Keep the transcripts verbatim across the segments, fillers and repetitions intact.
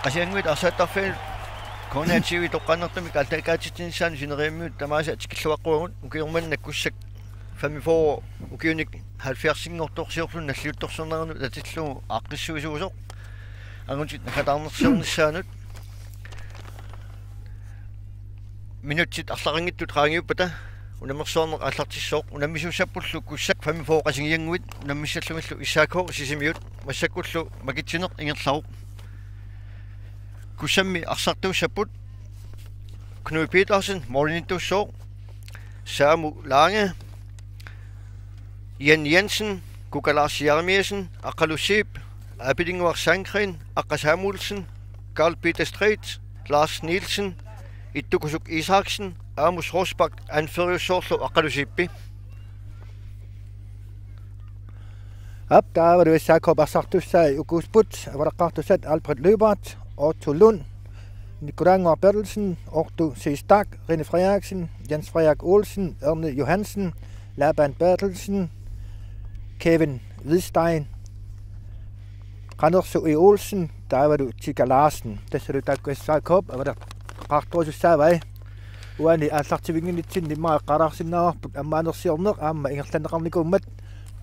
Qasigiannguit arsaattarfianut K N R T V toqqaannartumik aallakaatitsinissaanut sineriammiut tamaasa tikilluaqquagut. Ukioq manna Kugsak femogfyrre ukiunik halvfjerdsinngortorsiorluni nalliuttorsiornerannut atatillugu aaqqissuisuusoq angutit naggataarnersiornissaanut. Minutsit arlaqanngitsut qaangiuppata unammersuarneq aallartissooq. Unammisuussappullu Kugsak femogfyrre Qasigiannguit, unammissallugillu S A K Sisimiut. Massakkullu makitsineq ingerlavoq. Kugsammi arsartuussapput Knud Petersen, målimiittussooq, Samu Lange, Jan Jensen, Kuka Lars Jeremiassen, Aqqalu Zeeb, Abidinguaq Sandgreen, Aqqa Samuelsen, Karl Peter Street, Lars Nielsen, Ittukusuk Isaksen, Amos Rosbach, anføreriussoorlu Aqqalu Zeeb. Aap, taavalu S A K-p arsartussaat ukuupput: avalaqqaartussat Albert Løbert, Otto Lund, Nikolai Ngor Berthelsen, Otto C. Stach, Rene Frederiksen, Jens Frederik Olsen, Ørne Johansen, Laban Berthelsen, Kevin Hvidstein, Qanersu E. Olsen, taavalu Tika Larsen. Tassalu taakku S A K-p avalaqqaartorusussaavai. Uani aallartivinnginnitsinni immaqa eqqaalaarsinnaavarput ammaanersiorneq aamma ingerlanneqarnikuummat,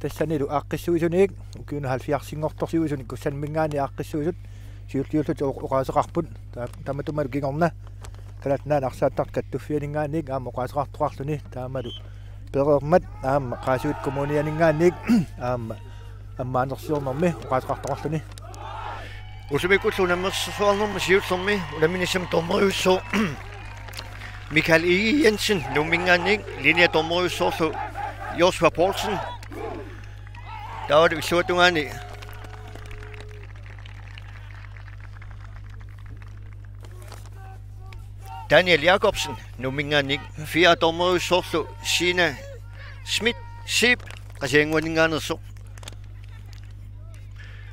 tassanilu aaqqissuisunik, ukiunut halvfjerdsinngortorsiusunik Kugsamminngaanniit aaqqissuisut siulliullutik oq-, oqaaseqarput. Ta-, tamatumalu kingorna Kalaallit Nunaanni arsaattartut kattuffianinngaanniit aamma oqaaseqartoqarluni, taamalu pereermat aamma Qaasuit Kommunianinngaanniit aamma ammaanersiornermi oqaaseqartoqarluni. Ullumikkullu unammersuarnermi siullermi unamminissamut dommeriussaaq Michael E. Jensen, Nuumminngaanniit, linjedommeriussoorlu Joshua Poulsen. Taavalu illuatungaani Daniel Jakobsen, Nuumminngaanniit, fjerde dommeriussoorlu Sina Schmidt Zeeb, Qasigiannguaninngaanneersoq.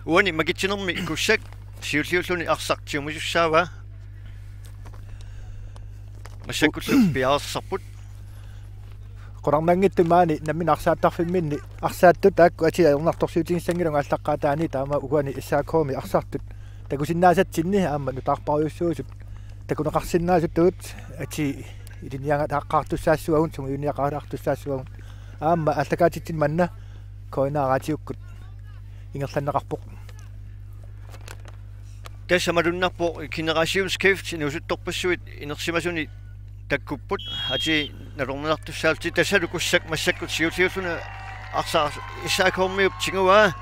Uani makitsinermi Kugsak siulliulluni arsaq tigumisussaavaa. Massakkullu piareersarput. Qularnanngitsut maani nammineq arsaattarfimminni arsaattut taakku atii ajornartorsiutigissanngilagut aallaqqaataani, taama uani S A K-mi arsartut takusinnaasatsinni aamma nutaarpassuusut takuneqarsinnaasutut atii ilinniagaqaartussaassavagut, sungiunniaqaartussaassavagut. Aamma aallakaatitsineq manna K N R-ip atiukkut ingerlanneqarpoq. Tassa malunnarpoq generationsskifte, inuusuttorpassuit inersimasuni takkupput, atii nalorninartussaallutik. Tassalu Kugsak massakkut siulliulluni arsaq S A K-miup tiguaa.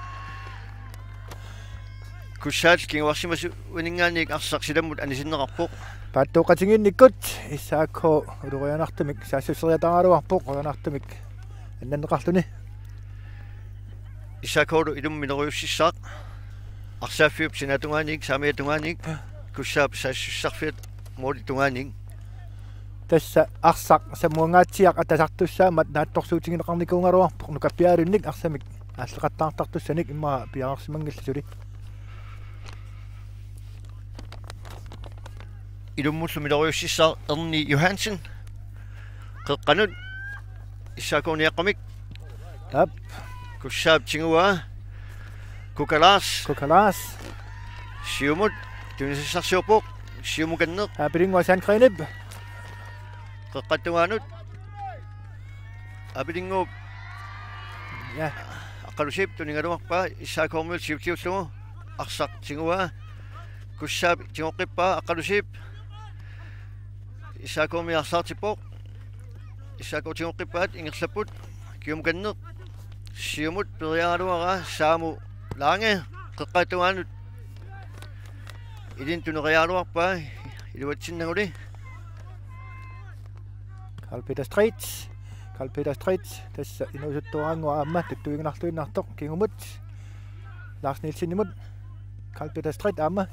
Kugsaat kinguarsimasuaninngaanniit arsaq silammut anisinneqarpoq. Paattooqatigiinnikkut S A K ulorianartumik saassusseriataaraluarpoq, ulorianartumik annanneqarluni. S A K-lu ilummut mineriussissaaq. Arsaaffiup sinaatungaaniit, saamiatungaaniit, Kugsaap saassussarfiata målip tungaaniit. Tassa arsaq sammuangaatsiaq atasartussaammat naatsorsuutigineqarnikuugaluarpoq, nukappiaralunnik arsamik aalleqattaartartussanik, immaqa piareersimanngillat suli. Ilummullu mineriussissaaq Erni Johansen. Qeqqanut S A K-niaqqamik. Aap. Kugsaap tiguaa. Kuka Lars. Kuka Lars. Siumut tunisassarsiorpoq. Siumukanneq. Abidinguaq Sandgreenip. Qeqqata tungaanut. Abidinguup. Ja. Aqqalu Zeeb tunigaluarpaa S A K-miut siulliullugu. Arsaq tiguaa. Kugsaap tigoqqippaa, Aqqalu Zeeb. S A K-miut arsaartippoq. S A K tigoqqippaat, ingerlapput. Kiumukanneq. Siumut periaraluaraa Samu Lange. Qeqqata tungaanut. Ilinnut tuneriaraluarpaa. Iluatsinnaguli. Karl Peter Street. Karl Peter Street. Tassa inuusuttuaraannguaq aamma tuttuiginarluinnartoq kingumut. Lars Nielsenimut. Karl Peter Street aamma.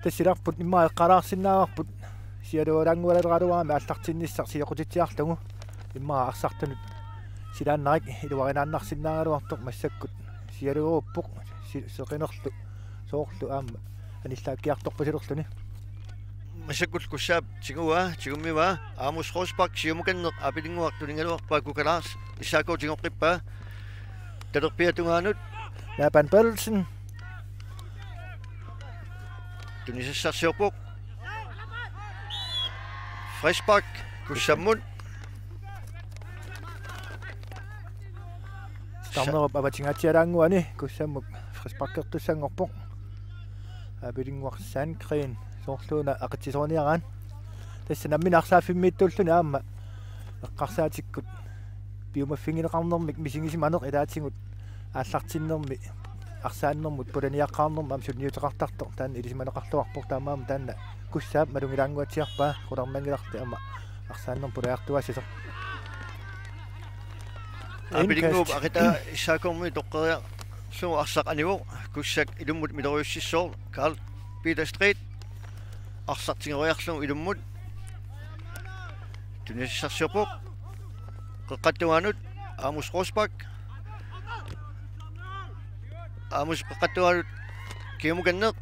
Tassa silarput immaqa eqqaalaarsinnaavarput. Sialuaraanngualeraluarami aallartinnissaq sioqqutitsiarlugu. Immaqa arsartunut silaannarik iluarinaannarsinnaagaluartoq massakkut. Sialuaruppoq si-, seqinerlu soorlu aamma anillaakkiartorpasilerluni. Massakkut Kugsaap tiguaa, tigummivaa, Amos Rosbach, siumukanneq, Abidinguaq tunigaluarpaa, Kuka Lars, S A K tigoqqippaa, talerpiata tungaanut. Laban Berthelsen. Tunisassarsiorpoq. Frispark Kussammut. Titarnerup avatingaatsialaannguani Kussammut frisparkertussanngorpoq. Aapilinnguaq Sandgreen soorluuna aqitsisoorniaraat. Tassa nammineq arsaaffimmituulluni aamma eqqarsaatikkut piumaffigineqarnermik misigisimaneq ilaatigut aallartinnermi arsaannermut pulaniaqqaarnermut aamma sunniuteqartartoq taanna ilisimaneqarluarpoq, taamaammat taanna Kussaap malugilaannguatsiarpaa qularnanngilarli aamma arsaannermut pulaartuaassasoq. Aapilinnguup indkast. Aqitaa S A K-mi toqqeriarlugu arsaq anivoq, Kussak ilummut miloriussissooq, Karl Peter Street arsaq tigoriarlugu ilummut. Tunisassarsiorpoq. Qeqqata tungaanut Amos Rosbach. Amos qeqqata tungaanut kiumukanneq.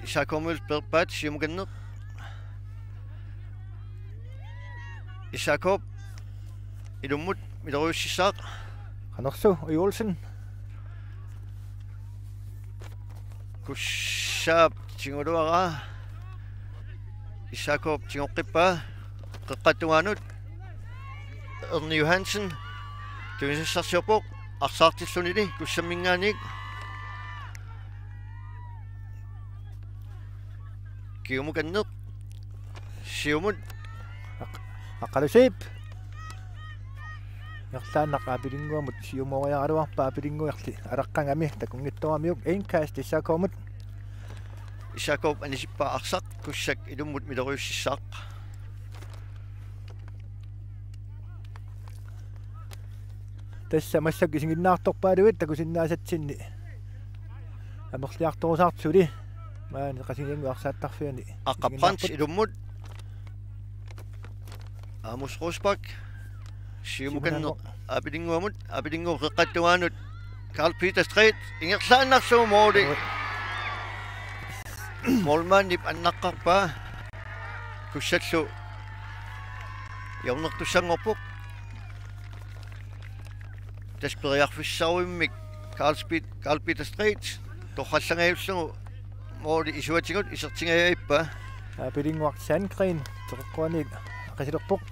S A K-miut peerpaat siumukanneq. S A K-p ilummut miloriussissaaq. Qanersu Uju Olsen. Kussaap tiguluaraa. S A K-p tigoqqippaa. Qeqqata tungaanut Erni Johansen. Tunisassarsiorpoq. Arsaartillunili Kussamminngaanniit. Kiumukanneq. Siumut. Aq-, Aqqalusiip. Ingerlaannaq Aapilinnguamut siumooriaraluarpaa, Aapilinnguerli alaqqagami takunngitsooramiuk. Indkast S A K-mut. S A K-p anisippaa arsaq, Kussak ilummut miloriussissaaq. Tassa massakkut isiginnaartorpaaluit takusinnaasatsinni amerliartorusaartut suli maani Qasigiannguit arsaattarfiani. Aqqa Brandt isiginnaarput. Ilummut. Amos Rosbach. Siumukanneq. Siumukanneq. Aapilinnguamut. Aapilinnguup qeqqata tungaanut Karl Peter Street. Ingerlaannarlugu mooli. Oi. Moolimaanip annaqqarpaa. Kussallu hjørnertussanngorpoq. Tassa periarfissaaruimmik Karl Speed, Karl Peter Street torrallangajullugu mooli isuatigut isertingajavippaa. Aapilinnguaq Sandgreen teqeqquaniit aqisilerpoq.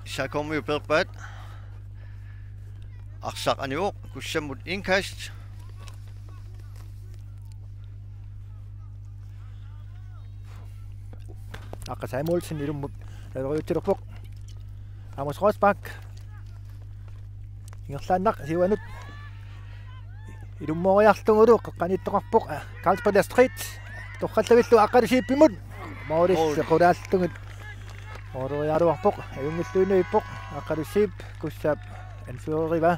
S A K-miut peerpaat. Arsaq anivoq, Kussammut indkast. Aqqa Samuelsen ilummut naloriutsilerpoq. Amos Rosbach. Ingerlaannaq siuanut. Ilummooriarlugulu qeqqaniittoqarpoq. Karl Peter Street. Torrallavillugu Aqqalusiipimut. Mooli. Mooli. Sequlaallugit. Mooleriaraluarpoq. Ajunngilluinnavippoq. Aqqalusiip Kussaap anførerivaa.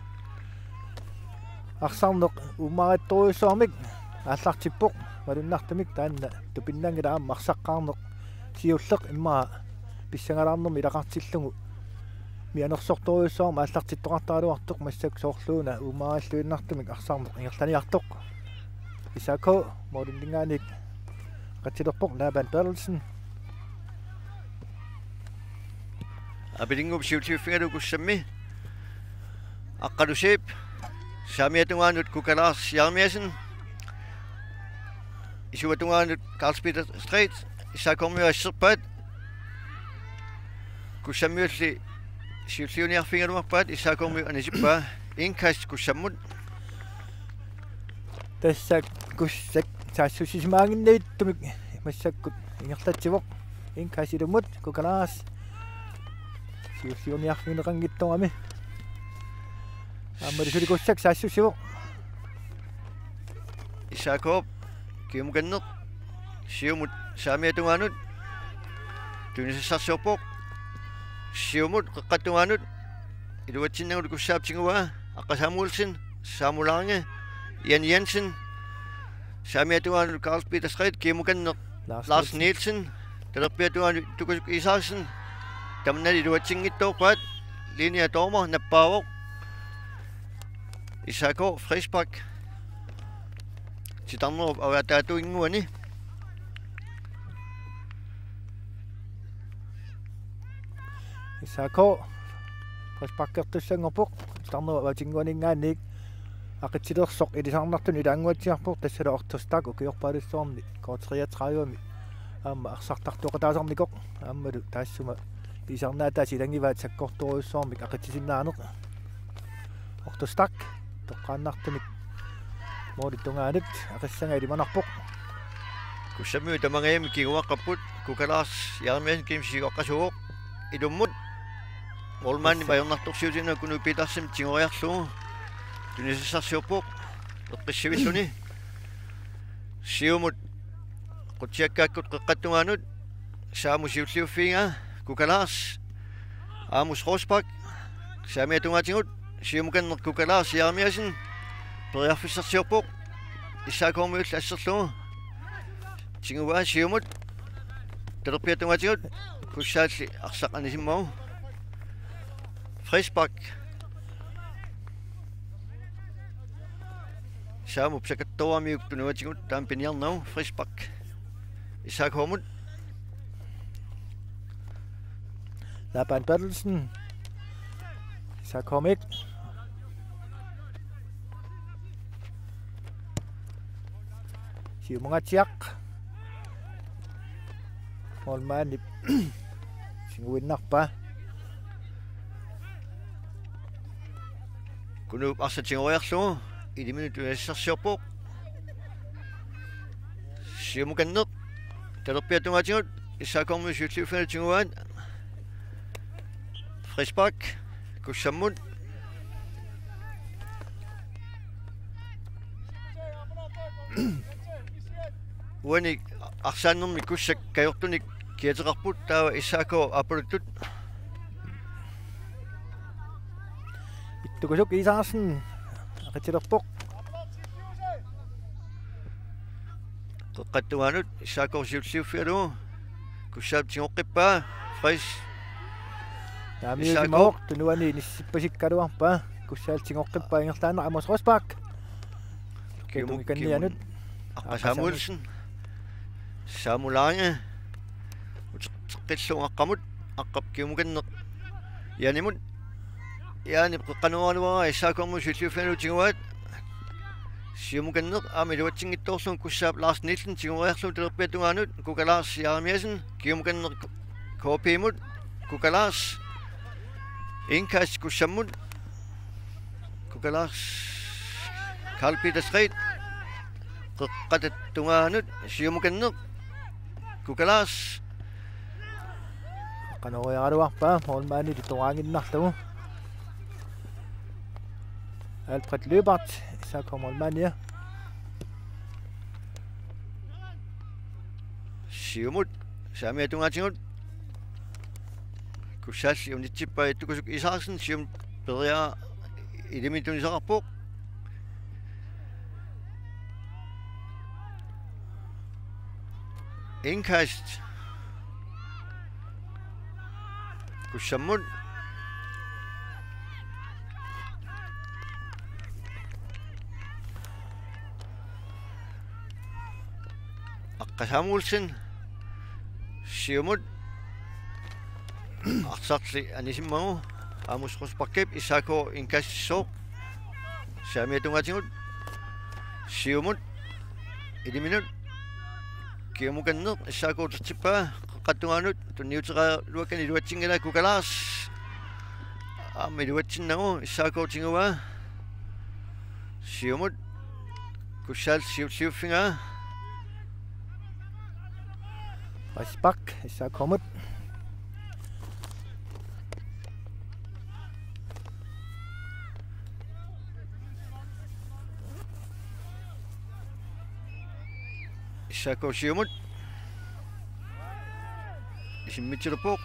Arsarneq uummaarittorujussuarmik aallartippoq. Malunnartumik taanna tupinnanngilaq aamma arsaqqaarneq siulleq immaqa pissangalaarnermik ilaqartillugu mianersortorujussuarmik aallartittoqartaraluartoq, massakkut soorluuna uummaarilluinnartumik arsarneq ingerlaniartoq. S A K moolinngaanniit aqatsilerpoq Laban Berthelsen. Aapilinnguup siulliuffigalugu Kussammi. Aqqalusiip. Saamiata tungaanut Kuka Lars Jeremiassen. Isuata tungaanut Karl Peter Street. S A K-miut asserpaat. Kussammiulli siulliuniarfigigaluarpaat, S A K-miut anisippaa. Indkast Kussammut. Tassa Kussak saassussisimaaginnavittumik massakkut ingerlatsivoq. Indkast ilummut, Kuka Lars. Siulliuniarfigineqanngitsoorami. Aammalu suli Kussak saassussivoq. S A K-p kiumukanneq. Siumut saamiata tungaanut. Tunisassarsiorpoq. Siumut qeqqata tungaanut. Iluatsinnagulu Kussaap tiguaa. Aqqa Samuelsen, Samu Lange, Jan Jensen. Saamiata tungaanut Karl Peter Street, kiumukanneq Lars Lars Nielsen. Nielsen. Talerpiata tungaanut Tukusuk Isaksen. Tamannali iluatsinngitsoorpaat. Linea dommer nappaavoq. S A K frispark. Titarnerup avataatuinnguani. S A K frisparkertussanngorpoq. Titarnerup avatinnguaninngaanniit. Aqitsilersoq ilisarnartunut ilaannguatsiarpoq, tassalu Otto Stach ukiorpaalussuarni K treogtredive-mi aamma arsartartuaqataasarnikoq, aammalu taassuma ilisarnaataasa ilagivaat sakkortoorujussuarmik aqitsisinnaaneq. Otto Stach toqqaannartumik målip tungaanut aqissagaa ilimanarpoq. Kussammiut tamangajammik kinguaqqapput, Kuka Lars Jeremiassen kiimsigoqqasuuvoq ilummut. Målmandip ajornartorsiutigineq Knud Petersen tigoriarlugu tunisassarsiorpoq eqqissivilluni. Siumut qutsiakkaakkut qeqqata tungaanut, Saamu siulliuffigaa, Kuka Lars, Amos Rosbach, saamiata tungaatigut, siumukanneq Kuka Lars Jeremiassen, periarfissarsiorpoq, S A K-miullu asserlugu tiguaa siumut, talerpiata tungaatigut, Kussaalli arsaq anisimmagu. Frisbak. Saamup sakattooramiuk tunuatigut taama piniarnagu, frisbak. S A K-mut. Laban Berthelsen. S A K-mik. Siumungaatsiaq. Målmandip tiguinnarpaa. Kunuup arsaq tigoriarlugu iliminut tunisassarsiorpoq. Siumukanneq talerpiata tungaatigut, S A K-miut siulliuffigalugu tiguaat. Frisbak Kussammut. Uani arsaannermi Kussak kajortunik kiateqarput, taava S A K aappaluttut. Ittukusuk Isaksen aqitsilerpoq. Qeqqata tungaanut S A K siulliuffigalugu. Kussaap tigoqqippaa. Fris. Naamiusimavoq, tunuani nissippasikkaluarpaa. Kussaap tigoqqippaa ingerlaannaq, Amos Rosbach. Kiumuk, Tungikannianut. Kiumuk. Aqqa Aqqa Samuelsen. Samuel Lange. Uteqqillugu Aqqamut. Aqqap kiumukanneq Janimut. Janip qeqqanooraluaraa S A K-mut siulliuffigalugu tiguaat. Siumukanneq aamma iluatsinngitsoorlugu Kussaap Lars Nielsen tigoriarlugu talerpiata tungaanut, Kuka Lars Jeremiassen, kiumukanneq K P-mut, Kuka Lars, indkast Kussammut, Kuka Lars, Karl Peter Strait, qeqqata tungaanut, siumukanneq, Kuka Lars. Qanooriaraluarpaa, målmandip itoraanginnarlugu. Alfred Lyberth, S A K målmandia. Siumut, saamiata tungaatigut. Kussaalli unitsippaa Ittukusuk Isaksen, siumut periaraa iliminut tunisaqarpoq. Indkast. Kussammut. Aqqa Samuelsen. Siumut. Arsarli anisimmagu. Amos Rosbachip S A K indkastissaaq. Saamiata tungaatigut. Siumut. Iliminut. Kiumukanneq S A K utertippaa. Qeqqata tungaanut. Tunniuteqaraluakkani iluatsinngilaa, Kuka Lars. Aamma iluatsinnagu, S A K tiguaa. Siumut. Kussaap siulliuffigaa. Frisbak, S A K-mut. S A K siumut. Isimmitsilerpoq.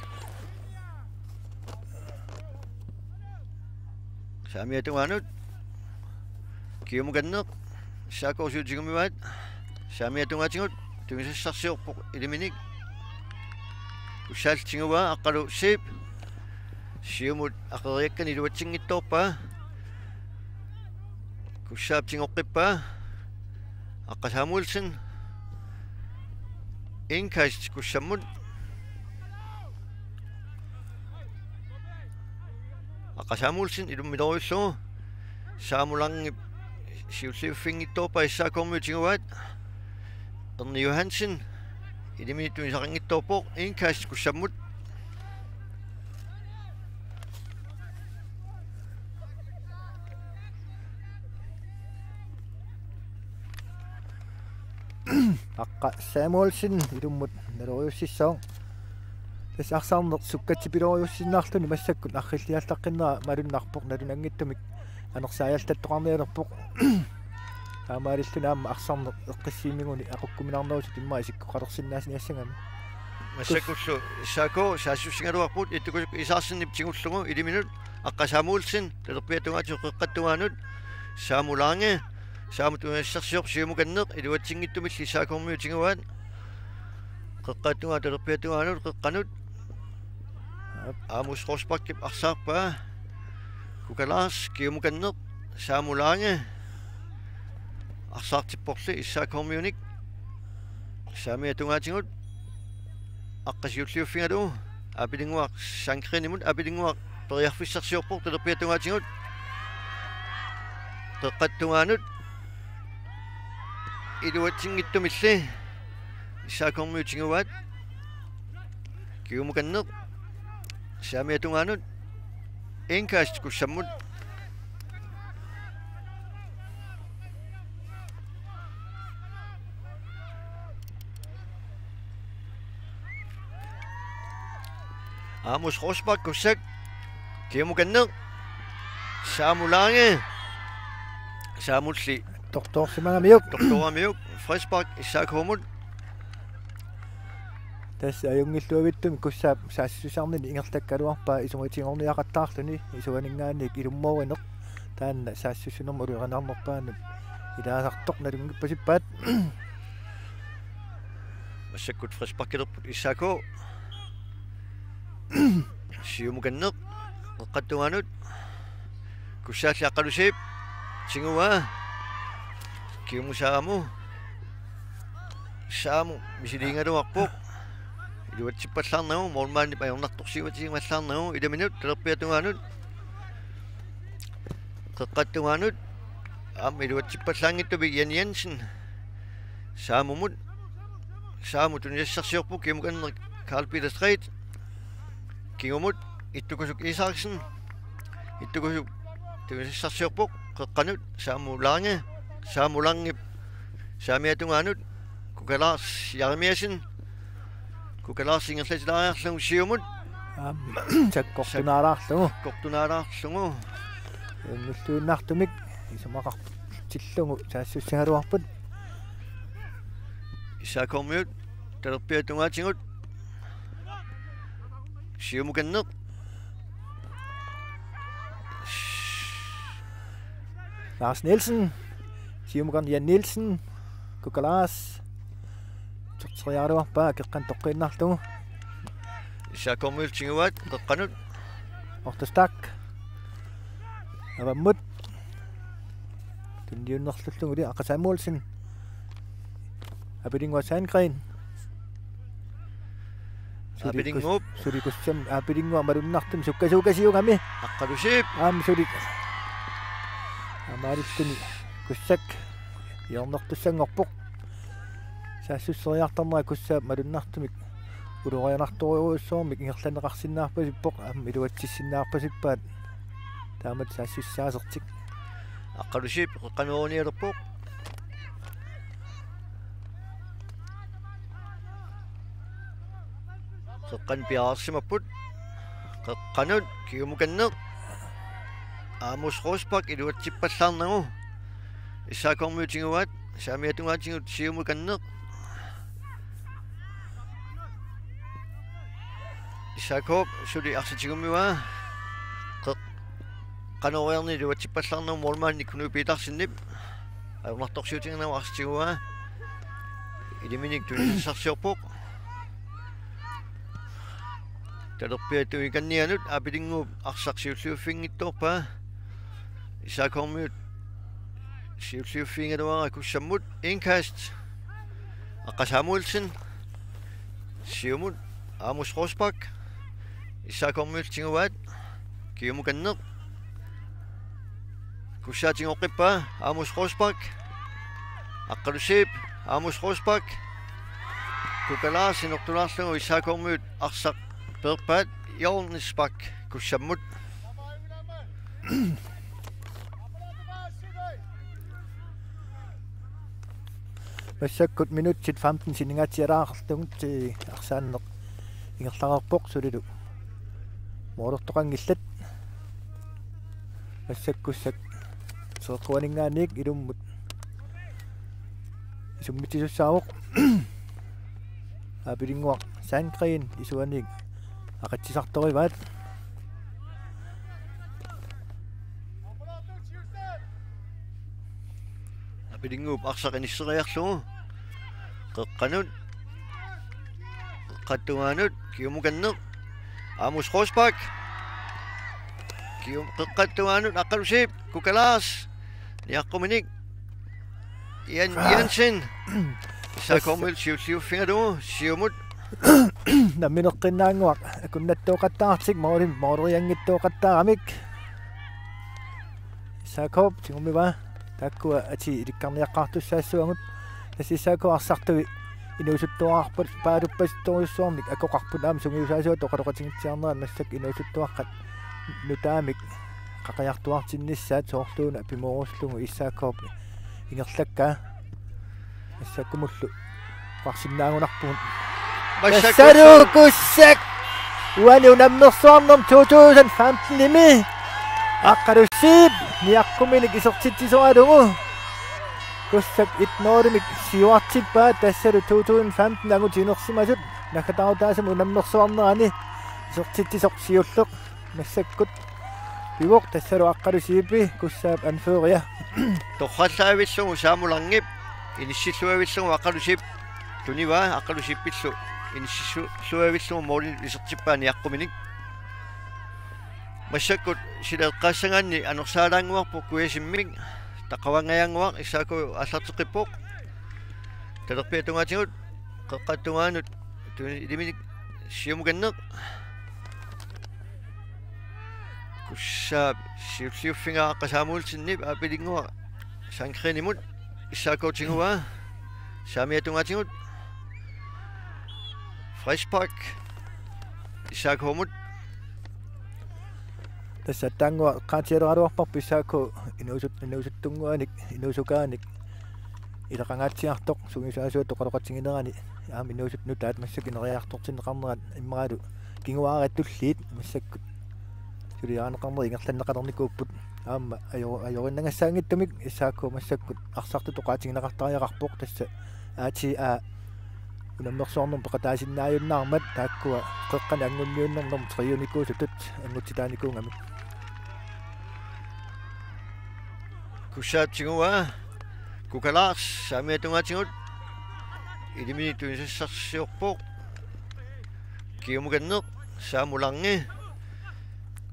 Saamiata tungaanut. Kiumukanneq. S A K siutigummivaat. Saamiata tungaatigut. Tunisassarsiorpoq iliminik. Kussaalli tiguaa, Aqqalu Zeeb. Siumut aqeriakkani iluatsinngitsoorpaa. Kussaap tigoqqippaa. Aqqa Samuelsen. Indkast Kussammut. Aqqa Samuelsen ilummiloruillugu. Samuel Langep siulliuffinngitsoorpaa S A K-kormiut tiguaat. Erni Johansen, iliminik tunisaqanngitsoorpoq, indkast Kussammut. Aqqa Samuelsen ilummut naloriussissaaq. Tassa arsarneq sukkatsipiloriussinnaarluni massakkut arrilliallaqqinneq malunnarpoq, nalunanngitsumik anersaajallattoqarnialerpoq. Taamaalilluni aamma arsarneq eqqissiimiguni aqukkuminaarnerusut immaqa isikkoqalersinnaasiniassagami. Massakkullu S A K saassussigaluarput, Ittukusuk Isaksenip tigullugu iliminut, Aqqa Samuelsen talerpiata tungaatigut qeqqata tungaanut, Saamu Lange, Saamu tunisassarsiorpoq siumukanneq, iluatsinngitsumilli S A K-kormiut tiguaat. Qeqqata tungaanut, talerpiata tungaanut, qeqqanut. Aamus Rosbachip arsaarpaa. Kuka Lars kiumukanneq, Saamu Lange arsaartipporli S A K-kormiunik. Saamiata tungaatigut, Aqqa siulliuffigalugu, Aapilinnguaq Sandgreenimut, Aapilinnguaq periarfissarsiorpoq talerpiata tungaatigut. Qeqqata tungaanut, iluatsinngitsumilli S A K-kormiut tiguaat. Kiumukanneq, saamiata tungaanut, indkast Kussammut. Aamus Rosbach, Kussak, kiumukanneq, Saamu Lange, Saamulli tortoorsimagamiuk, tortooramiuk, frispark S A K-mut. Tassa ajunngilluavittumik Kussaap saassussisarnini ingerlakkaluarpaa isumatigoorniaqattaarluni, isuaninngaanniit ilummoorineq. Taanna saassussinermut ulorianarnerpaanut ilaasartoq nalunngippasippaat. Massakkut frisparkilerput S A K. Siumukanneq, qeqqata tungaanut. Kussaalli Aqqalusiip tiguaa. Kiumut Saamu. Saamu misiliigaluarpoq. Iluatsippallaarnagu, målmandip ajornartorsiutigivallaarnagu, iliminut talerpiata tungaanut. Qeqqata tungaanut. Aamma iluatsippallaanngitsumik Jan Jensen. Saamumut. Saamu tunisassarsiorpoq, kiumukanneq Karl Peter Stræde. Kingumut, Ittukusuk Isaksen. Ittukusuk tunisassarsiorpoq, qeqqanut, Saamu Lange. Saamu Langep saamiata tungaanut, Kuka Lars Jeremiassen. Kuka Lars ingerlatilaariarlugu siumut. Aamma sakkortunaalaarlugu. Sakkortunaalaarlugu. Unnullunnaartumik isumaqartillugu saassussigaluarput. S A K-kormiut talerpiata tungaatigut. Siumukanneq. Lars Nielsen. Siumukanneq Jan Nielsen. Kuka Lars. Torteriaraluarpaa, qeqqanut toqqiinnarlugu. S A K-kormiut tiguaat, qeqqanut. Otto Stach. Avammut. Tunniunnerlulluguli Aqqa Samuelsen. Aapilinnguaq Sandgreen. Suli Aapilinnguup. Kus-, suli Kussam, Aapilinnguaq malunnartumik sukkasuukasiugami. Aqqalusiip. Aamma suli. Taamaalilluni Kussak hjørnertussanngorpoq. Saassusseriartarnera Kussaap malunnartumik ulorianartorujussuarmik ingerlanneqarsinnaarpasippoq, aamma iluatsissinnaarpasippaat. Taamatut saassussisaasertik. Aqqalusiip qeqqanoornialerpoq. Qeqqanut piareersimapput. Qeqqanut kiumukanneq. Aamus Rosbach iluatsippallaarnagu. S A K-kormiut tiguaat, saamiata tungaatigut siumukanneq. S A K-p suli arsaq tigummiaa. Qeq-, qanooriarneq iluatsippallaarnagu målmandip Knud Petersenip. Ajornartorsiutigineq arsaq tiguaa. Iliminik tunisassarsiorpoq. Talerpiata tungaaniannut Aapilinnguup arsaq siulliuffinngitsoorpaa. S A K-kormiut siulliuffigigaluarai Kussammut, indkast. Aqqa Samuelsen. Siumut Aamus Rosbach. S A K-kormiut tiguaat. Kiumukanneq. Kussaatigoqqippaa Amos Rosbach. Aqqalusiip Amos Rosbach. Kuka Lars inortulaarlugu S A K-miut arsaq peerpaat Jørgen Spak Kussammut. Massakkut minutsit femten siningaatsialaarlugu, eh, arsaanneq ingerlareerpoq sulilu. Moorortoqanngillat. Massakkut Kussak seeqquaninngaanniit ilummut isummitsisussaavoq. Aapilinnguaq Sandgreen isuaniik aqitsisartorivaat. Aapilinnguup arsaq inisseriarlugu. Qeqqanut. Qeqqata tungaanut. Kiumukanneq. Amos Rosbach. Kium-, qeqqata tungaanut. Aqqalusiip. Kuka Lars. Niaqquminik. Jan Jensen. S A K-miut siulliuffigalugu siumut. Nammineqqinnaannguaq akunnattooqattaartik, moorimi moorianngittoqattaaramik. S A K-p tigummiva taakkua atii ilikkarniaqqaartussaassavagut. Tassa S A K arsartui inuusuttuarpat paaluppasittorujussuarnik akoqarput, aamma sungiusaasuata oqaloqatigitsiarnerat massakkut inuusuttuaqqat nutaamik qaqiartuartinnissaat soorluuna pimooruslugu S A K-p ingerlakkaa. Massakkumullu oqarsinnaagunarpugut. Massakkut. Tassalu Kussak uani unammersuarnermi to tusind femten-imi Aqqalusiip niaqquminik isertitsisoralugu Kussak et nul-imik siuartippaat, tassalu to tusind femten angutit inersimasut naggataarutaasamut unammersuarnerani isertitsisoq siulleq massakkut pivoq. Tassalu Aqqalusiipi Kussaap anføria. Torrallaavillugu Saamulangip inissilluavillugu Aqqalusiip tunivaa, Aqqalusiippillu inissilluavillugu moorimi isertippaa niaqquminik. Massakkut sila eqqaassagaanni anorsaalaannguarpoq kujasimmik, taqqavangajaannguaq S A K aallarteqqippoq. Talerpiata tungaatigut, qeqqata tungaanut, tu-, iliminik siumukanneq. Kussaap siulliuffigaa Aqqa Samuelsenip aapilinnguaq Sandgreenimut, S A K tiguaa. Saamiata tungaatigut. Frispark S A K-mut. Tassa aatsaannguaq eqqaatsialeraluarparput S A K inuusut-, inuusuttunnguanik, inuusukaanik ilaqangaatsiartoq sungiusaasuata oqaloqatiginerani, aamma inuusuttut nutaat massakkut ineriartortinneqarnerat immaqalu kinguaariit tulliit massakkut suliarineqarnerat ingerlanneqalernikuupput. Aamma ajo-, ajoriinnagassaanngitsumik S A K massakkut arsartut oqaatigineqartariaqarpoq, tassa A T A unammersuarnermut peqataasinnaajunnaarmat taakkua qeqqani anguniunnermut triunikuusutut angutsitaanikuugamik. Kussaap tiguaa. Kuka Lars, Saamiata tungaatigut. Iliminik tunisassarsiorpoq. Kiumukanneq, Saamu Lange.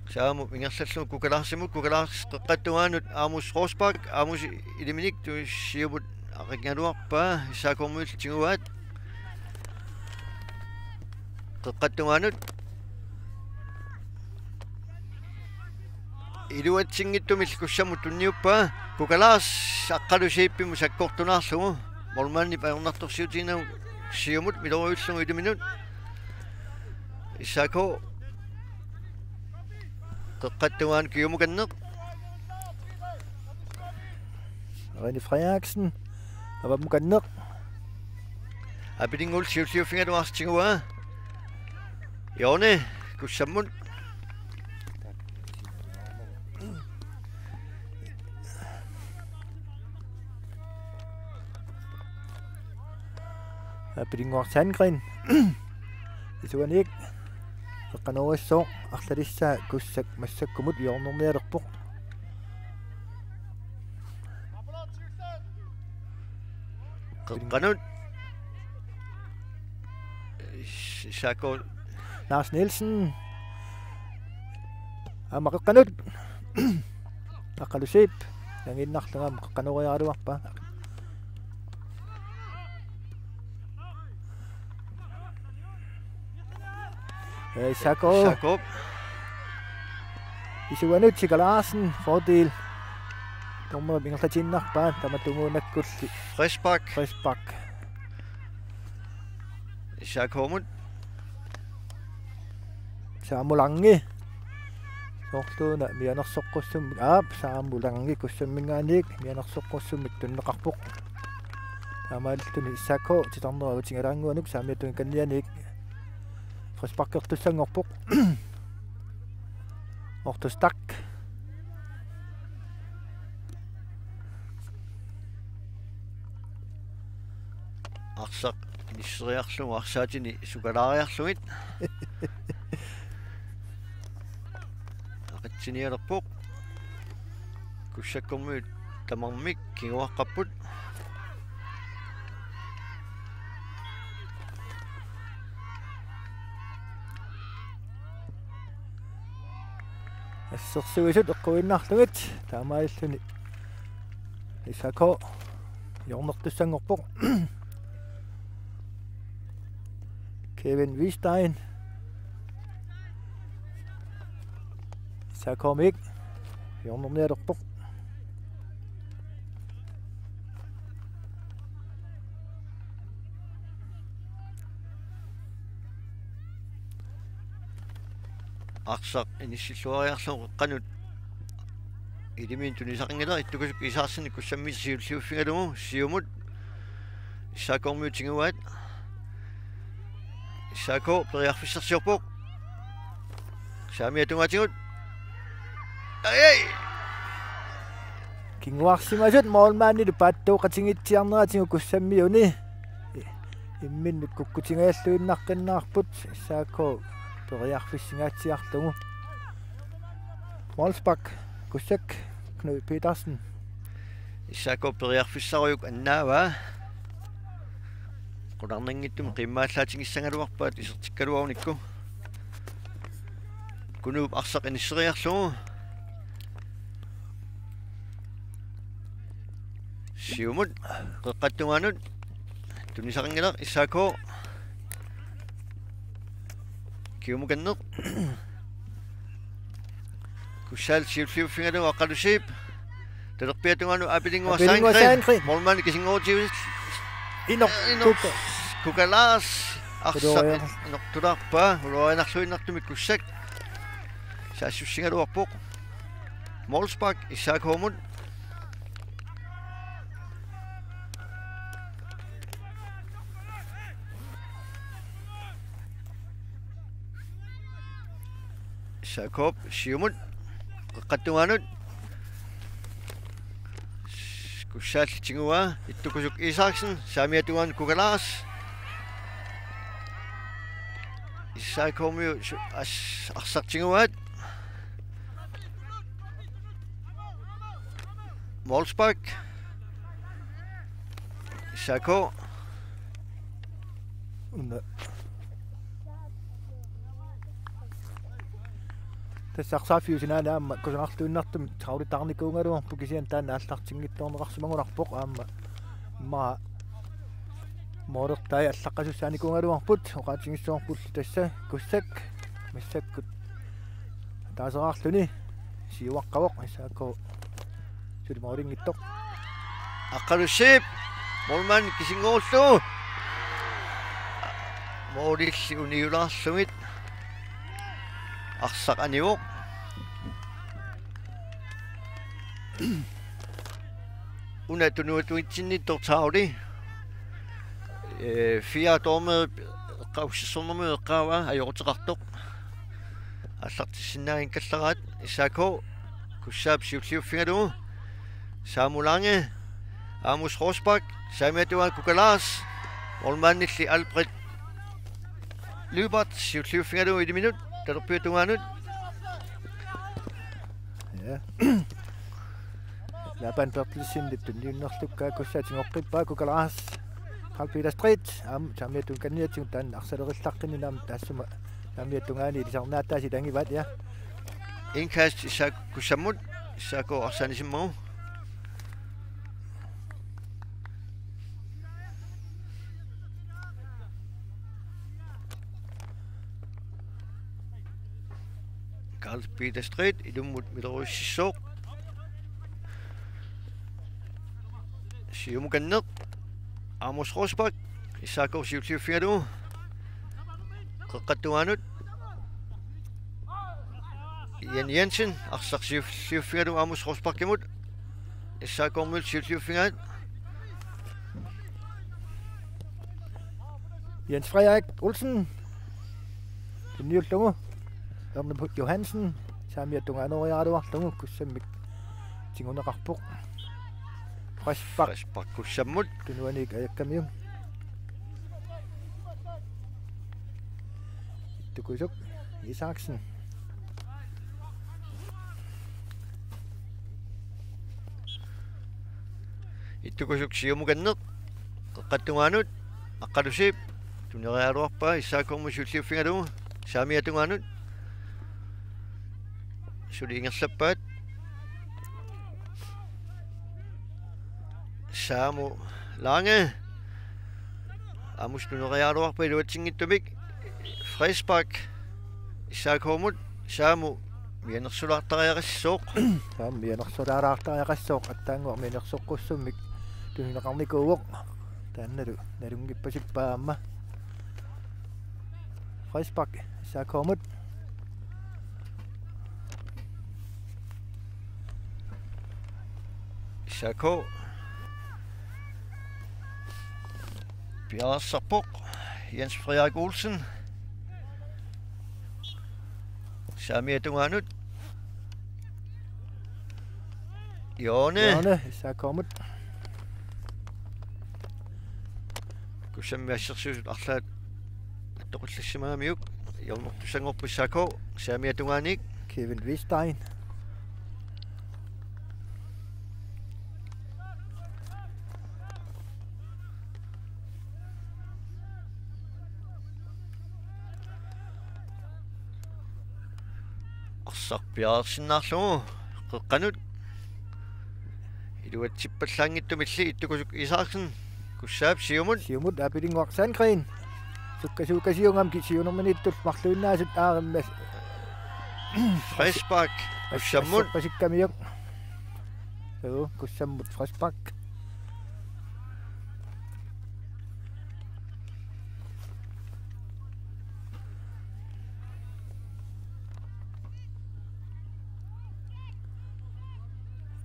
Saamu ingerlallugu Kuka Larsimut, Kuka Lars qeqqata tungaanut Amos Rosbach, Amos iliminik tu-, siumut aqigaluarpaa, S A K-miut tiguaat. Qeqqata tungaanut. Iluatsinngitsumillu Kussammut tunniuppaa, Kuka Lars Aqqalusiippimut sakkortunaarlugu. Målmandip ajornartorsiutiginagu siumut miloriullugu iliminut. S A K. Qeqqata tungaanut kiumukanneq. René Frederiksen. Avammukanneq. Aapilinnguullu siulliuffigaluartoq tiguaa. Jørgen Kussammut. Aapilinnguaq Sandgreen. Isuaniit. Qeqqanoorissooq arlalissaa Kussak massakkumut hjørnernialerpoq. Qeqqanut. S-, S A K. Lars Nielsen. Aamma qeqqanut. Aqqalusiip. Nangiinnarlugu aamma qeqqanooriaraluarpaa. Eh, S A K. S A K. Isuanut Sika Larsen, fordel. Nummer ingerlatiinnarpaa tamatumuunakkulli. Frispark. Frispark. S A K-mut. Samulangi. Soorluuna mianersoqqussummik. Aap, Samulangi Kussamminngaanniit mianersoqqussummik tunineqarpoq. Taamaalilluni S A K titarnerup tigulaannguanut saamiata tungaanut kannianiit frisparkertussanngorpoq. Ortustak. Arsaq inisseriarlugu arsaatini sukalaariarlugit. Aqitsinialerpoq. Kussakkormiut tamarmik kinguaqqapput. Assersuisut eqquinnarlugit taamaalilluni S A K hjørnertussanngorpoq. Kevin Wistein. S A K-mik hjørnernialerpoq. Arsaq inissilluariarlugu qeqqanut iliminik tunisaqanngilaq, Ittukkusuk Isaksenip Kussammiit siulliuffigalugu siumut S A K-rmiut tiguaat. S A K periarfissarsiorpoq. Saamiata tungaatigut. Ai, ai. Kinguarsimasut målmandilu paattooqatigiitsiarneratigut Kussammiuni. Imminnut kukkutigaalluinnaqqinnaarput S A K periarfissingaatsiarlugu. Målspark, Kussak, Knud Petersen. S A K periarfissarujuk annaavaa. Qularnanngitsumik qiimmaallaatigissangaluarpaat isertikkaluarunikku. Kunuup arsaq inisseriarlugu. Siumut, qeqqata tungaanut, tunisaqanngilaq S A K. Kiumukanneq. Kussaal siulliuffigalugu Aqqalusiip. Talerpiata tungaanut Apilinguaq Apilinguaq Sandgren. Sandgren. Målmandi kisinngorutigisoq. Inor. Inor. Kuka. Kuka Lars. Arsaq. Ulorianaq. Inortulaarpaa. Ulorianarluinnartumik Kussak. Saassussigaluarpoq. Målspark S A K-mut. S A K-p siumut. Qeqqata tungaanut. Kussaalli tiguaa. Ittukkusuk Isaksen. Saamiata tungaanut Kuka Lars. S A K-rmiut su-, as-, arsaq tiguaat. Målspark. S A K. Una. Tassa arsaaffiup sinaani aamma kusanarluinnartumik trawlitaarnikuugaluarpoq, kisianni taanna aallartinngitsoorneqarsimagunarpoq aamma. Immaqa målertai allaqqasussaanikuugaluarput, oqaatigissavarpullu tassa Kussak massakkut ataaseraarluni siuaqqavoq, S A K suli målinngitsoq. Aqqalusiip, målmand kisinngorullugu. Målilli uniulaarlugit. Arsaq anivoq. Una tunuatuitsinnittoq trawli. Ee, fire dommeri eqqaa-, ussissornermut eqqaavaa ajoquteqartoq. Aallartissinnaanngikkallarput S A K, Kussaap siulliuffigalugu. Samu Lange, Amos Rosbach, saamiata tungaanut Kuka Lars, målmandilli Albert Lyberth, siulliuffigalugu iliminnut, talerpiata tungaanut. Ja. Laban Berthelsenip tunniunnerlukkaa Kussaatigoqqippaa, Kuka Lars. Carl Peter Street, aamma saamiata tungaanut kanniatigut, taanna arsalerillaqqinninni aamma taassuma saamiata tungaani ilisarnaataasa ilagivaat, ja. Indkast S A K Kussammut, S A K arsaanisimmagu. Carl Peter Street, ilummut miloriussissooq. Siumukanneq. Amos Rosbach. S A K siulliuffigalugu. Qeqqata tungaanut. Jan Jensen. Arsaq siulliuffigalugu Amos Rosbachimut. S A K-miut siulliuffigaat. Jens Frederik Olsen. Tunniullugu. Ernep Johansen. Saamiata tungaanut tungaanut Kussammik tiguneqarpoq. Frispark. Frispark Kussammut. Tunuaniit ajakkamiuk. Ittukusuk Isaksen. Ittukusuk siumukanneq. Qeqqata tungaanut. Aqqalusiip. Tuneriaraluarpaa S A K-miut siulliuffigalugu. Saamiata tungaanut. Suli ingerlappaat. Samu Lange. Amos tuneriaraluarpaa iluatsinngitsumik. Frispark. S A K-mut. Samu mianersulaartariaqassooq. Samu mianersulaartariaqassooq, attaannguaq mianersoqqussummik tunineqarnikuuvoq. Taannalu nalunngippasippaa aamma. Frispark S A K-mut. S A K piareersarpoq. Jens Frederik Olsen. Saamiata tungaanut. Jone. Jone, S A K-mut. Kussammi assersuisut arlaat attoqqillassimagamiuk. Hjørnertussanngorpoq S A K. Saamiata tungaaniit. Kevin Wistein. Arsaq piareersinnaarlugu qeqqanut. Iluatsippallaanngitsumilli Ittukusuk Isaksen. Kussaap siumut. Siumut Apilinnguaq Sandgreen. Sukkasuukasiugami siunerminiittut marluinnaasut aarimmas. Frispark Kussammut. Pasikkamioq. Suu, Kussammut frispark.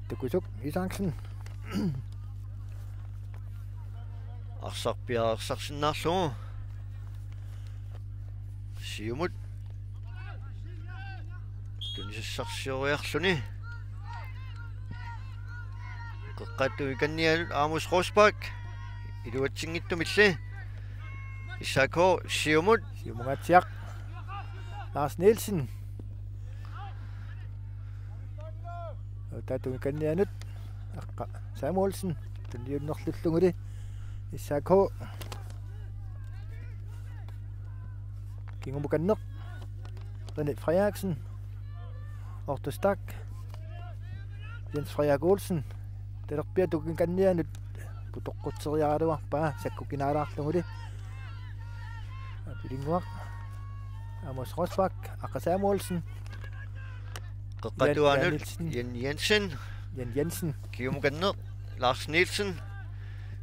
Ittukusuk Isaksen. Arsaq piareersarsinnaarlugu. Siumut. Tunisassarsioriarluni. Qeqqata tungaaniit Amos Rosbach. Iluatsinngitsumilli. S A K siumut. Siumungaatsiaq. Lars Nielsen. Taava tungaaniit Aqqa Samuelsen. Tunniunnerlulluguli. S A K. Kingumukanneq. René Frederiksen. Otto Stach. Jens Frederik Olsen. Talerpiata tungaaniit putoqqutseriaraluarpaa sakkukinaalaarluguli. Apilinnguaq. Amos Rosbach. Aqqa Samuelsen. Qeqqata tungaanut Jan Jensen. Jan Jensen. Kingumukanneq Lars Nielsen.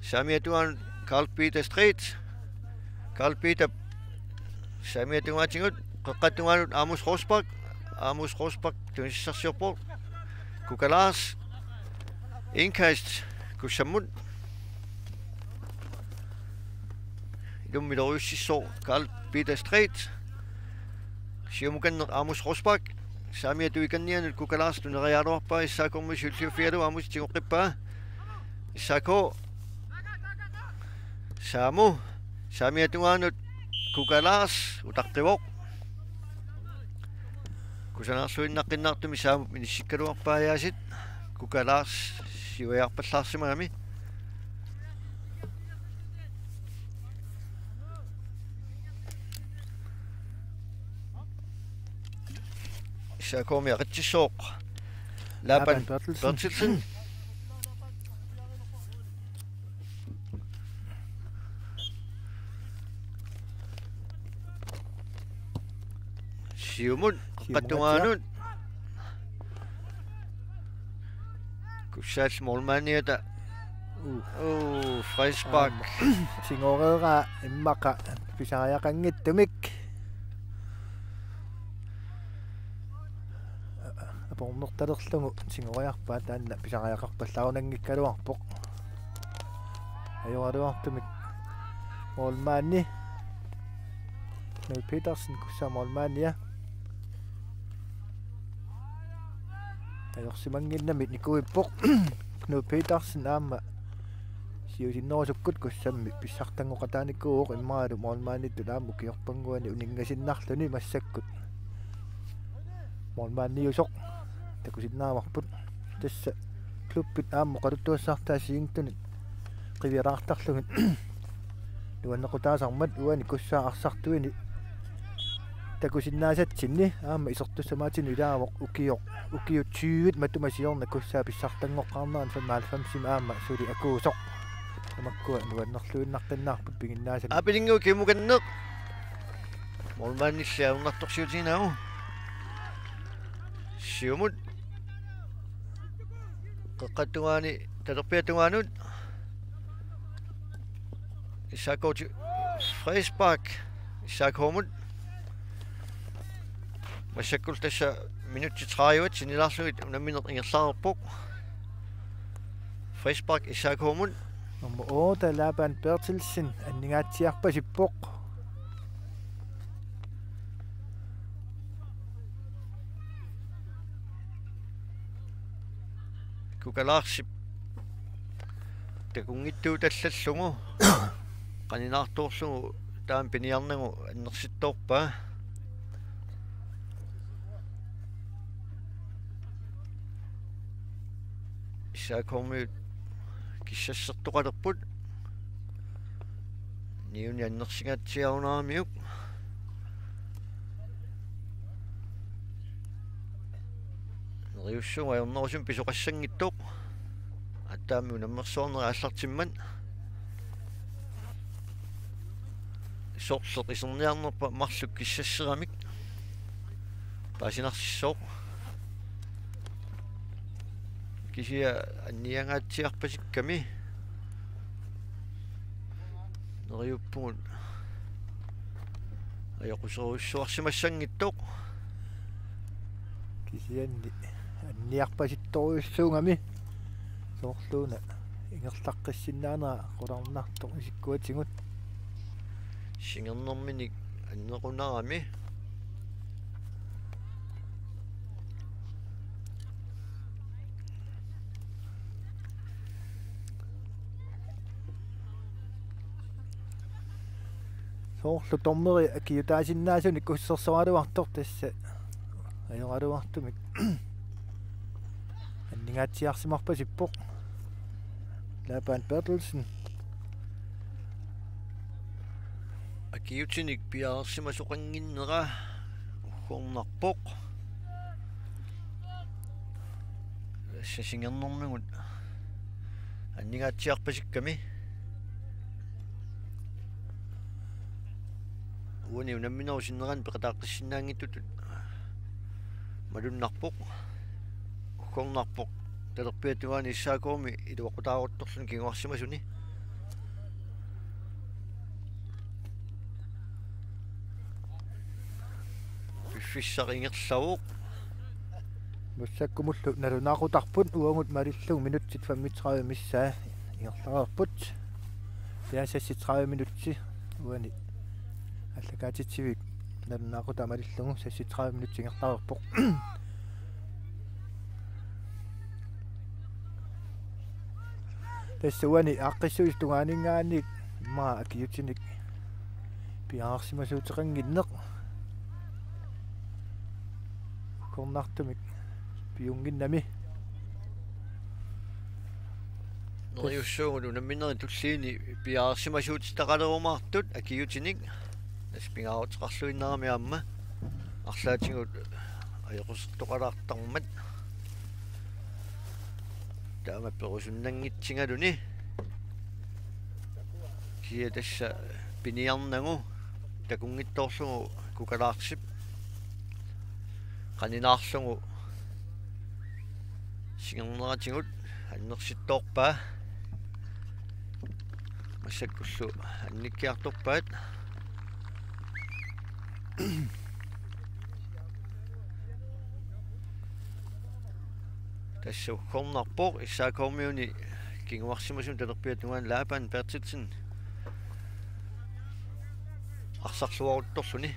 Saamiata tungaanut Karl Peter Street. Karl Peter. Saamiata tungaatigut. Qeqqata tungaanut Amos Rosbach. Amos Rosbach tunisassarsiorpoq. Kuka Lars. Indkast Kussammut. Ilummiloriussissooq Karl Peter Street. Siumukanneq Amos Rosbach. Saamiata tungaaniit Kuka Lars tuneriaraluarpaa S A K-miut siulliuffigalugu Amos tigoqqippaa. S A K. Samu. Saamiata tungaanut Kuka Lars utaqqivoq. Kusanarsuinnaqqinnaartumik Saamup inissikkaluarpaa aasiit. Kuka Lars siuariarpallaarsimagami. S A K-mi aqitsissooq. Laban Laban Berthelsen. Berthelsen. Siumut, Siumut qeqqata tungaanut. Kussaap målmandiata Uu, frispark. Aamma. Tigoreeraa immaqa pisariaqanngitsumik. Apornertalerlugu tigoriarpaa, taanna pisariaqarpallaarunanngikkaluarpoq. Ajoraluartumik målmandi Knud Petersen, Kusaap målmandia. Ajorsimannginnami nikuippoq. Knud Petersen aamma siusinnerusukkut Kusammi pissartanngoqataanikuuvoq, immaqalu målmanditut aamma ukiorpannguani uninngasinnarluni massakkut målmandiusoq takusinnaavarput. Tassa klubbit aamma oqaluttuassartaa siingtunit qiviaraartarlugit nuannequtaasarmat, uani Kusaap arsartuini takusinnaasatsinni aamma isertussamaatsinni ilaavoq ukioq, ukiut tyvit matuma siorna Kusaap pissartanngoqqaarnerani femoghalvfemsimi aamma suli akuusoq. Tamakkua nuannerluinnaqqinnaarput piginnaasat. Apilingu kimukanneq. Målmandilli ajornartorsiutiginagu. Siumut. Qeqqata tungaani, talerpiata tungaanut. S A K-ti frispark. S A K-mut. Massakkut tassa minutsit tredive sinnilaarlugit unammineq ingerlareerpoq. Frispark S A K-mut. Nummer otte, Laban Berthelsen, aningaatsiarpasippoq. Kukalaarsip takunngitsuutallallugu qaninaartoorlugu taama piniarnagu annersittoorpaa. S A K-miut kissassertoqalerput. Niuni annersingaatsiarunaramiuk. Neriussuu ajornerusumik pisoqassanngitsoq. Aatsaammi unammersuarnera aallartimmat. Sorleq iserniarnerpa marluk kissasseramik paasinarsissaaq. Kisianni anniangaatsiarpasikkami neriuppugut ajoquserujussuarsimassanngitsoq. Kisianni anniarpasittorujussuugami soorluuna ingerlaqqissinnaanera qularnartoq isikkuatigut. Singernerminik annerunarami. Soorlu dommeri akiutaasinnaasunik kussersoraluartoq, tassa ajoraluartumik aningaatsiarsimarpasippoq. Laban Berthelsen. Akiutinik piareersimasoqannginnera uggornarpoq. Tassa singernermigut aningaatsiarpasikkami. Uani unamminerup sinnerani peqataaqqissinnaanngitsutut malunnarpoq. Uggornarpoq talerpiata tungaani S A K-mi iluaqutaaruttorluni kinguarsimasuni. Piffissaq ingerlavoq. Massakkumullu nalunaaqutarput uagut malillugu minutsit femogtredive missaa ingerlareerput. Tassa seksogtredive minutsi uani aallakaatitsivik nalunaaqutaa malillugu seksogtredive minutsi ingerlareerpoq. Tassa uani aaqqissuisa tungaaninngaanniit immaqa akiutinik piareersimasuuteqannginneq. Uggornartumik piunnginnami. Neriussaagut unamminerit tulliini piareersimasuutitaqalerumaartut akiutinik. Tassa pingaaruteqarluinnarami aamma arlaatigut ajoqusertoqalaartarmat. Taama perusunnanngitsigaluni. Kisianni tassa piniarnagu takunngitsoorlugu Kukalaarsip qaninaarlugu singerneratigut annersittoorpaa. Massakkullu annikkiartorpaat. Tassa uggornarpoq S A K-miuni kinguarsimasumi talerpiata tungaanut Laban Berthelsen arsarluaruttorluni.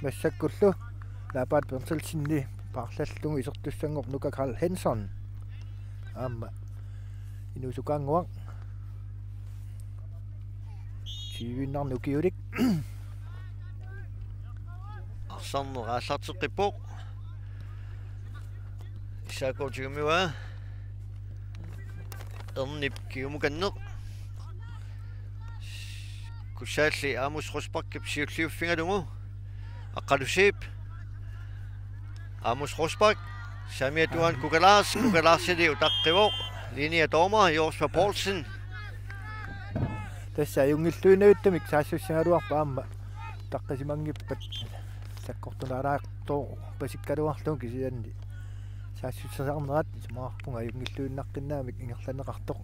Massakkullu Laban Berthelsenip paarlallugu isertussanngorpoq Nuka Karl Hansen. Aamma inuusukaannguaq. Tyviinnarnik ukiulik. Arsarneq aallarteqqippoq. S A K tigummivaa. Ernip kiumukanneq. Kussaalli Amos Rosbachip siulliuffigalugu. Aqqalusiip. Amos Rosbach. Saamiata tungaanut Kuka Lars. Kuka Larsili utaqqivoq. Linje dommer Joosfa Poulsen. Tassa ajunngilluinnavittumik saassussigaluarpaa aamma. Utaqqisimanngippata sakkortunaalaartorpasikkaluarlugu kisianni saassussisarnerat isumaqarpunga ajunngilluinnaqqinnaamik ingerlanneqartoq.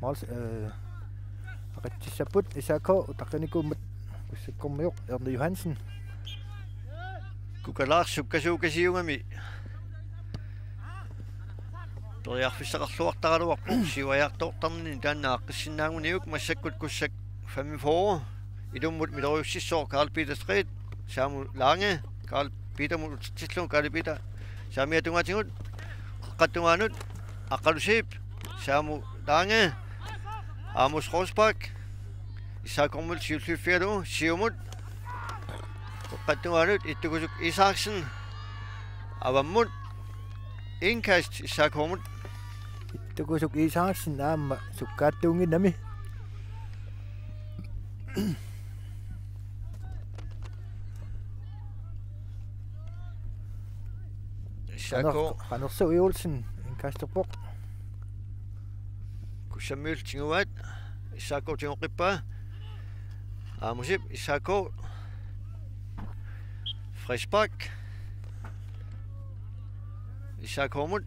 Måls, øh, aqitsissapput S A K utaqqinikuummat Kussakkormiut Erne Johansen. Kuka Lars sukkasuukasiugami periarfissaqarluartaraluarpoq siuariartoortarnini taanna aaqqissinnaagunarpoq massakkut Kussak femogfyrre. Ilummut miloriussissooq Karl Peter Stræde, Samu Lange, Karl Petermut utertillugu Karl Peter. Saamiata tungaatigut, qeqqata tungaanut, Aqqalusiip, Samu Lange, Amos Rosbach, S A K-miut siulliuffigalugu, siumut, qeqqata tungaanut, Ittukusuk Isaksen, avammut, indkast S A K-miut. Ittukusuk Isaksen aamma sukkaattuunnginnami. S A K. Qaner-, Qanersuaq Olsen indkasterpoq. Kussammiut tiguaat. S A K tigoqqippaa. Amosip, S A K. Frispark. S A K-miut.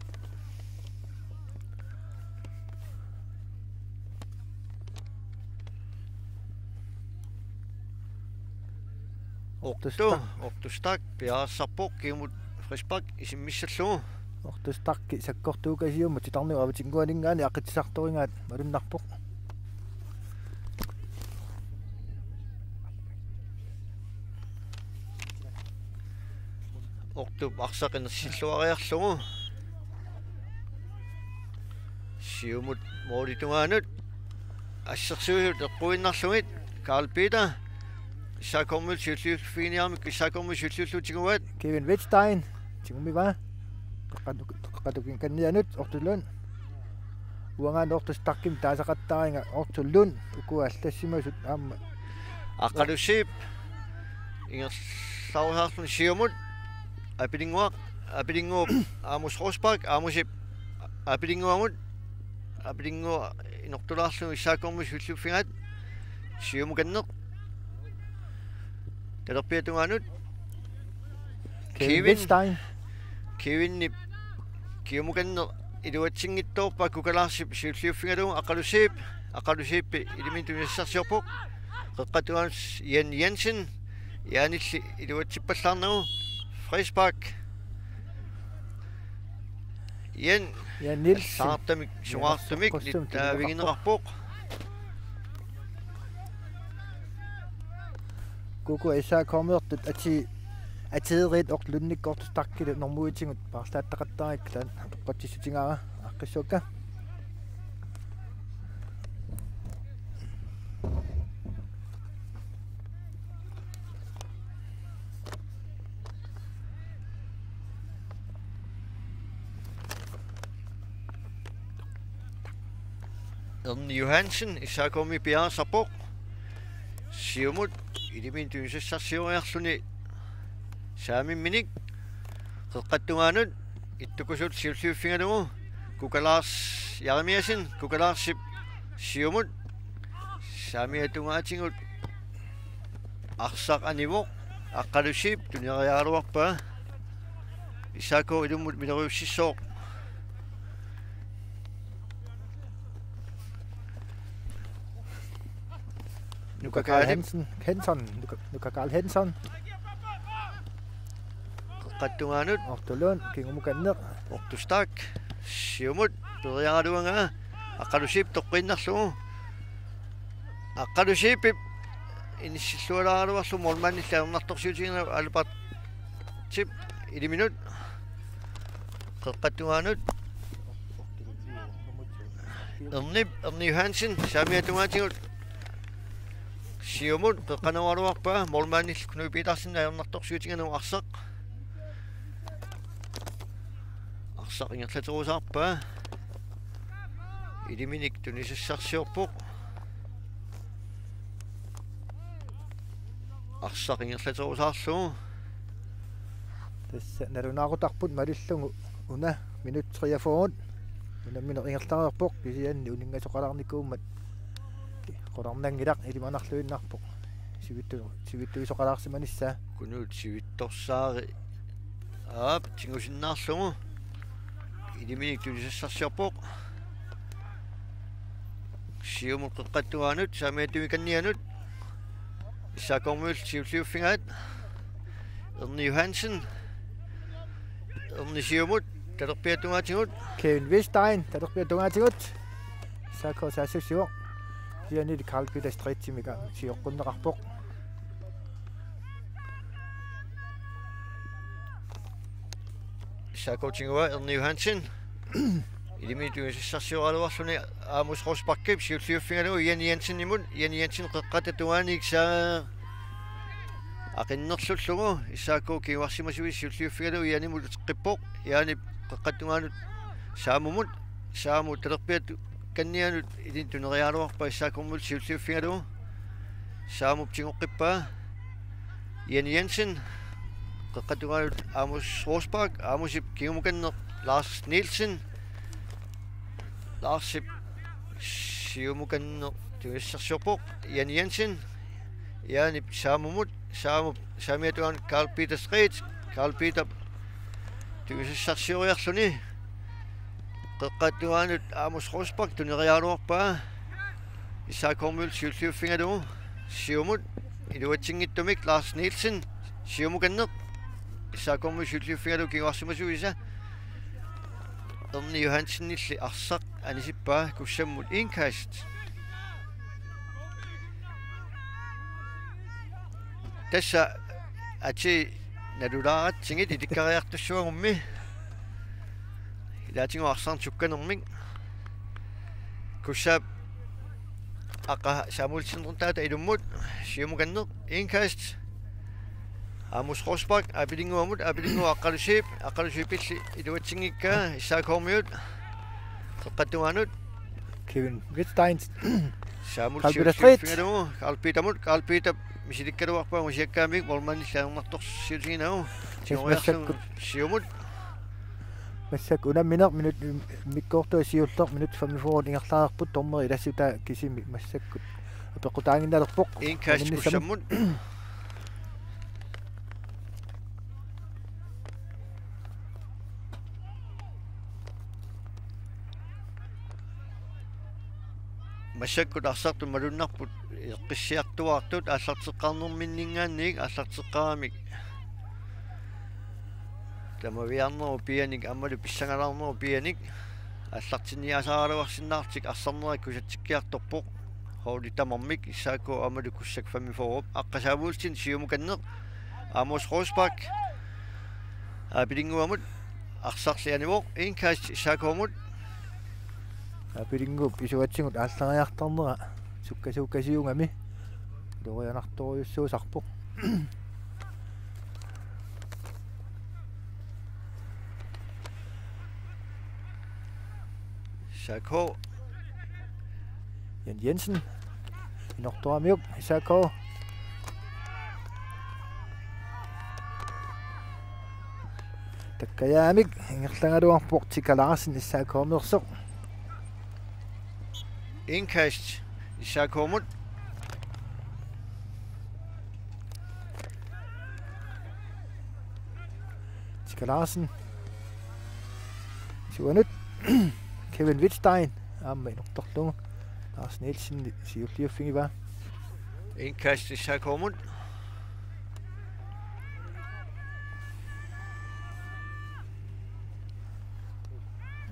Ortu, Stach. Ortu Stach piareersarpoq, kiumut frispark isimmissallugu. Ortu Stachip sakkortuukasiummat titarniup avatinnguaninngaanniit aqqitsisartorigaat malunnarpoq. Ortup arsaq inersilluariarlugu. Siumut målip tungaanut. Assersuisut eqquinnarlugit. Karl Peter. S A K-miut siulliuffiginiarmata, S A K-miut siulliullugu tiguaat. Kevin Wittstein. Tigummivaa. Qeqqatu-, qeqqatukinniannut Ortu Lund. Uangaana Ortu Stachimik taasaqattaariga Ortu Lund. Ukua allassimasut aamma. Aqqalusiip. Ingerlarusaarluni siumut. Apilinnguaq. Apilinnguup Amos Rosbach. Amosip. Apilinnguamut. Apilinnguaq inortulaarlugu S A K-miut siulliuffigaat. Siumukanneq. Talerpiata tungaanut. Kevin. Kevin Wittstein. Kevinip kiumukanneq iluatsinngitsoorpaa Kuka Larsip siulliuffigalugu Aqqalusiip. Aqqalusiip ilaminnut tunisassarsiorpoq. Qeqqata tungaanut Jan Jensen. Janilli iluatsippallaarnagu. Frispark. Jan. Jan Nielsen. Saartamik, ja, sungaartumik, qossummik nittaavigineqarpoq. Kuku S A K-miortut ati-, atiirit Ortu Lundikkut Ortu Stachillu normuitigut paarlaattaqattaarikka taanna atoqqatsissutigaara aaqqissuakka. Erni Johansen, S A K-mi piareersarpoq. Siumut, ilaminnut tunisassarsioriarluni saamimminik. Qeqqata tungaanut, Ittukusut siulliuffigalugu. Kuka Lars Jeremiassen, Kuka Larsip siumut. Saamiata tungaatigut arsaq anivoq, Aqqalusiip tuniniaraluarpaa. S A K ilummut miloriussissooq. Nuka Karl Hansen. Hansen. Nuka, Nuka Karl Hansen. Qeqqata tungaanut. Ortuluun, kingumukanneq. Ortustak. Siumut. Periaraluanga. Aqqalusiip toqqiinnarlugu. Aqqalusiipip inissillualaaraluarlugu målmandilli ajornartorsiutigineq Albert Tip iliminut. Qeqqata tungaanut. Ernip, Erni Johansen, saamiata tungaatigut. Siumut, qeqqaneraluarpaa, målmandilli Knud Petersen ajornartorsiutigineq arsaq. Arsaq ingerlaterusaarpaa. Iliminik tunisassarsiorpoq. Arsaq ingerlaterusaarlugu. Tassa nalunaaqutarput malillugu una minut treogfyrre. Unammineq ingerlareerpoq kisianni uninngasoqalaarnikuummat qularnanngilaq ilimanarluinnarpoq. Sivittu-, sivittuisoqalaarsimanissaa. Knud sivittorsaari. Aap, tigusinnaarlugu. Iliminik tunisassarsiorpoq. Siumut qeqqata tungaanut, saamiata tungaaninngaanniit. S A K-miut siulliuffigaat. Erni Johansen. Erni siumut, talerpiata tungaatigut. Kevin Vestheim, talerpiata tungaatigut. S A K saassussivoq. Kisianni Karl Peter Stretchimik sioqqunneqarpoq. S A K-miut tiguaa Erni Johansen. Iliminik tunisassarsioraluarluni Amos Rosbachip siulliuffigalugu Jan Jensenimut, Jan Jensen qeqqata tungaaniit saa aqinnerlullugu S A K kinguarsimasuisa siulliuffigalugu Janimut uteqqippoq, Janip qeqqata tungaanut Saamumut, Saamu talerpiata tungaaninngaanniit ilinnut tuneriaraluarpaa S A K-miut siulliuffigalugu. Saamup tigoqqippaa. Jan Jensen. Qeqqata tungaanut Amos Rosbach. Amosip kingumukanneq Lars Nielsen. Larsip siumukanneq tunisassarsiorpoq. Jan Jensen. Janip Saamumut. Saamup saamiata tungaanut Karl Peter Stretch. Karl Peter tunisassarsioriarluni. Qeqqata tungaanut Amos Rosbach tuneriaraluarpaa. S A K-miut siulliuffigalugu. Siumut iluatsinngitsumik Lars Nielsen. Siumukanneq. S A K-miut siulliuffigalugu kinguarsimasuisa. Erni Johansenilli arsaq anisippaa Kussammut indkast. Tassa atii nalulaaratsigit ilikkariartussuagummi. Ilaatigut arsaq sukkanermik. Kussaap Aqqa Samuelsen taata ilummut. Siumukanneq. Indkast. Amos Rosbach, Aapilinnguamut, Aapilinnguaq Aqqalusiip, Aqqalusiipilli iluatsinngikkaa, S A K-miut. Qeqqata tungaanut. Kevin Wittstein. Saamut Karl Peter Stretch. Siulliuffigalugu, Karl Petermut, Karl Peter misilikkaluarpaa musiakkaamik, målmandilli ajornartorsiutiginagu. Yes, tigoriarlugu massakkut. Siumut. Massakkut unammineq minut, immikkoortua siulleq minut femogfyrre ingerlareerput, dommeri ilassutaa kisimi massakkut apeqqutaaginnalerpoq. Indkast unamminissamut. Kussammut. Massakkut arsartut malunnarput eqqissiartuaartut aallarteqqaarnerminninngaanniit aallarteqqaaramik tamaviaarnerup pianik aammalu pissangalaarnerup pianik aallartinniasaaraluarsinnaartik arsarnerat kusatsikkiartorpoq. Holdit tamarmik S A K aammalu Kussak femogfyrre. Aqqa Samuelsen siumukanneq. Amos Rosbach. Aapilinnguamut. Arsarli anivoq. Indkast S A K-mut. Aapilinnguup isuatsigut aallariartarnera sukkasuukkasiugami. Torianartorujussuusarpoq. S A K. Jan Jensen. Inortuamiuk S A K. Takkajaamik ingerlagaluarpoq Tika Larsen S A K-meersoq. Indkast S A K-mut. Tika Larsen. Siuanut. Kevin Wittstein. Aamma inortorlugu. Lars Nielsen siulliuffigivaa. Indkast S A K-mut.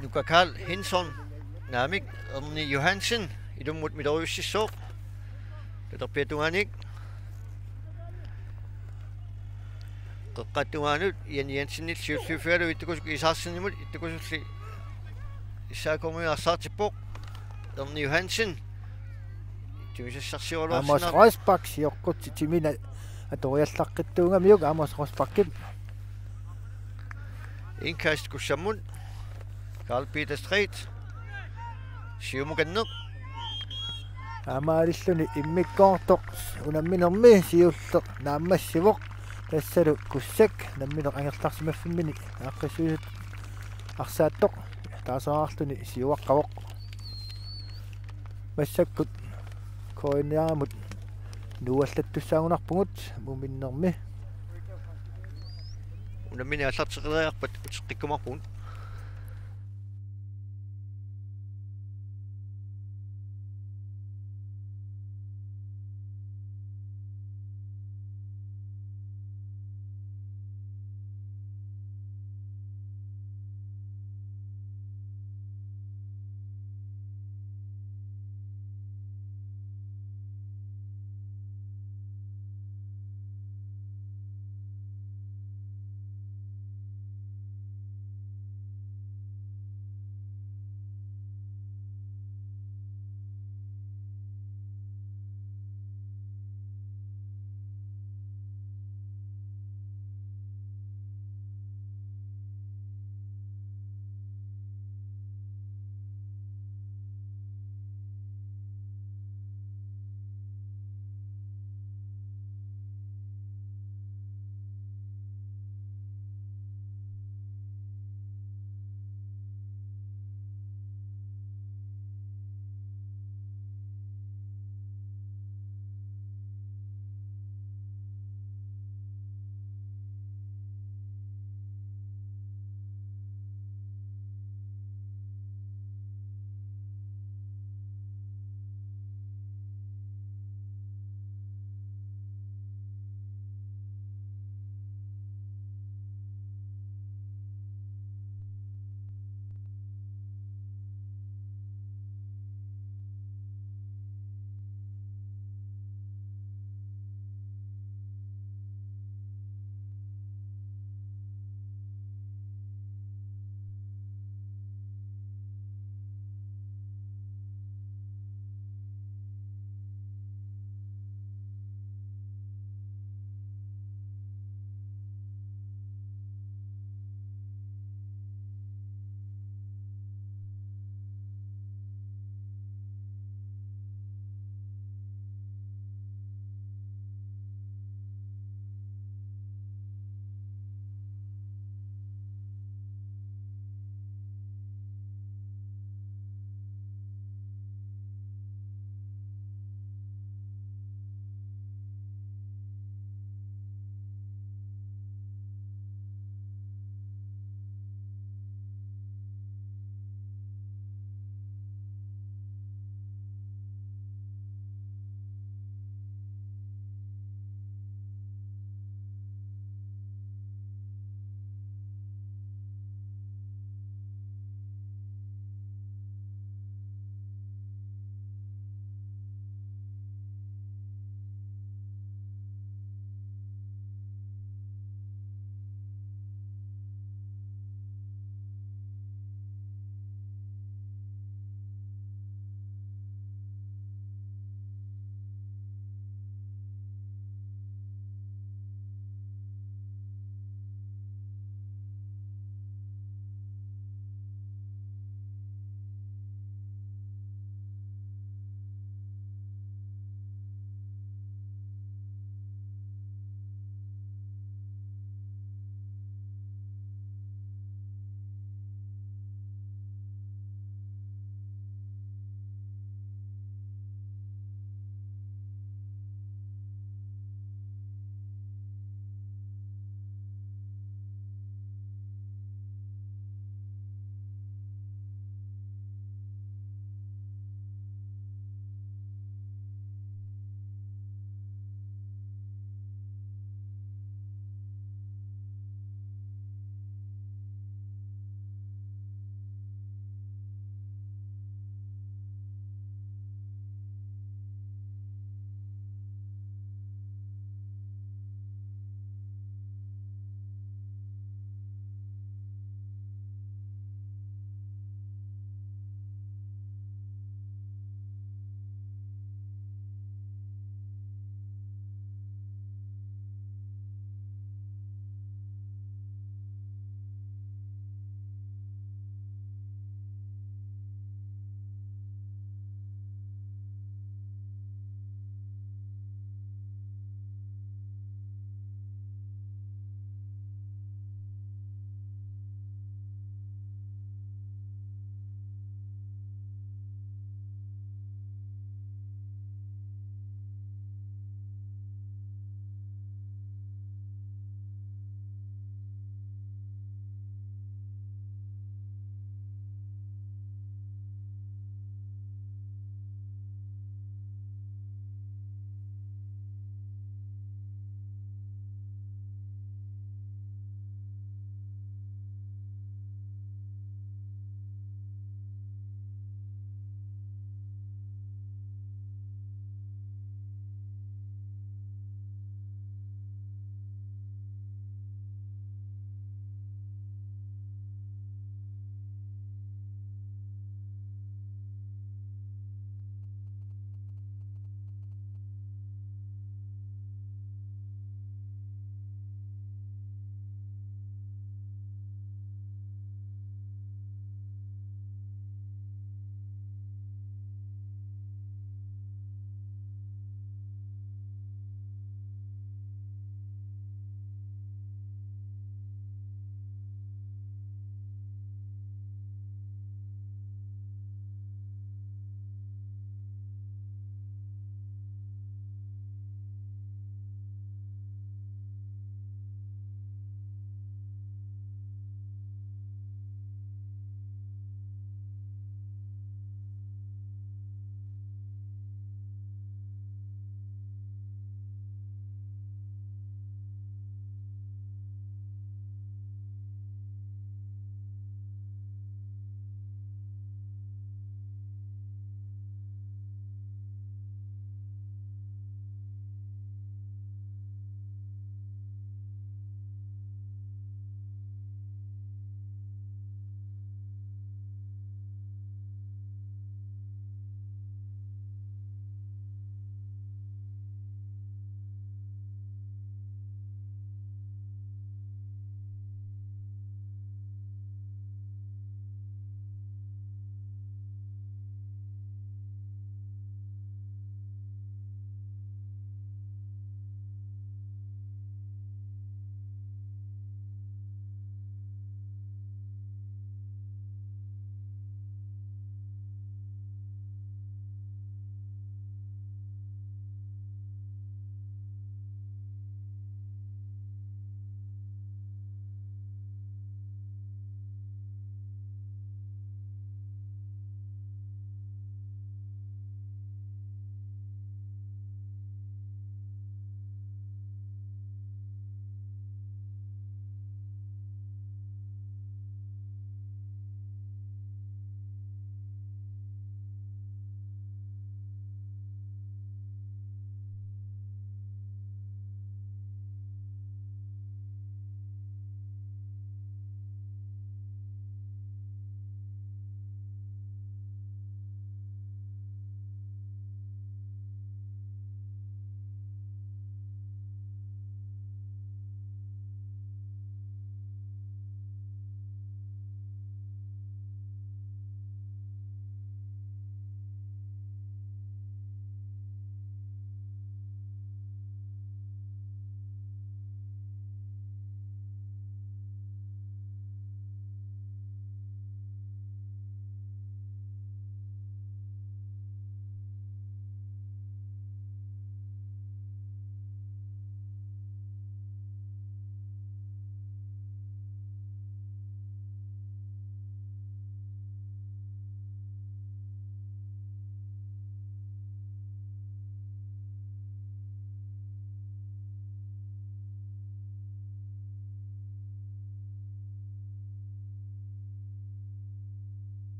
Nuka Karl Henson. Naamik, Erni Johansen. Ilummut miloriussissooq. Talerpiata tungaanut. Qeqqata tungaanut Jan Jensenip siulliuffigalugu Ittukusup Isaksenimut, Ittukusulli S A K-miut arsaartippoq. Erni Johansen. Amos Tumisassarsiualuarsinnaa-. Rosbach sioqqutsit timina atoriallaqqittuugamiuk Amos Rosbachip. Indkast Kussammut. Karl Peter Strait. Siumukanneq. Aamaalilluni immikkoortoq unamminermi siulleq naammassivoq. Tassalu Kussak nammineq angerlarsimaffimmini aaqqissuisut arsaattoq taaseraarluni siuaqqavoq. Massakkut K N R-imut nuuallattussaagunarpugut muminnermi. Unammineq aallarteqqileriarpat uteqqikkumaarpugut.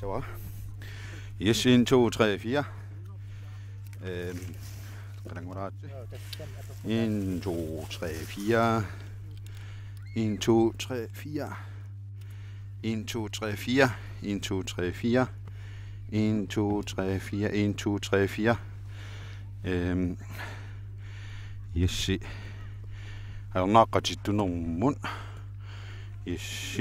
Så var. Yes, en, to, tre, fire. Øhm, hvordan var det? En, to, tre, fire. En, to, tre, fire. En, to, tre, fire. En, to, tre, fire. En, to, tre, fire. En, to, tre, fire. Øhm, yes. Ajornaaqqatittunermut. Yes.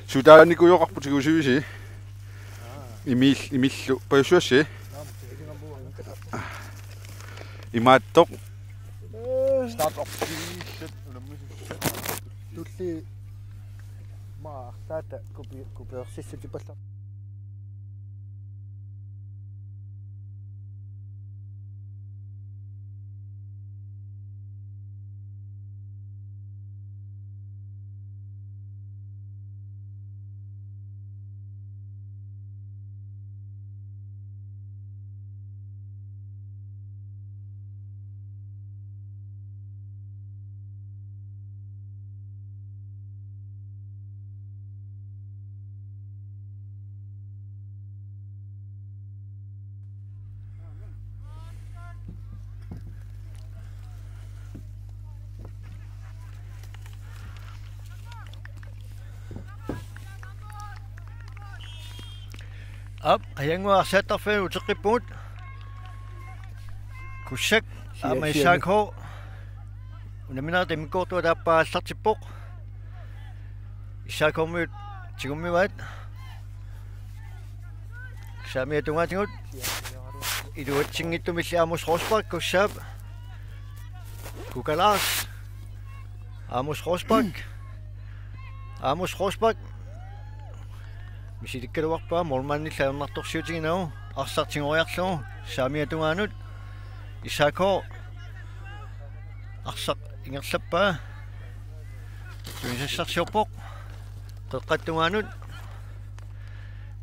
Sutaanikujoqarput tigusivisi. Imil-, imillu pajussuassi. Imaattoq. Tulli maa arlaata kupi-, kupeersissutipallar. Aap, Qajannguaq arsaq attarfianut uteqqippugut. Kussak, aamma S A K. Unamminerit immikkoortuata aappaa aallartippoq. S A K-miut tigummivaat. Saamiata tungaatigut. Iluatsinngitsumilli Amos Rosbach, Kussaap. Kuka Lars. Amos Rosbach. Amos Rosbach. Misilikkaluarpaa, målmandillu ajornartorsiutiginagu. Arsaq tigoriarlugu. Saamiata tungaanut. S A K. Arsaq ingerlappaa. Tunisassarsiorpoq. Qeqqata tungaanut.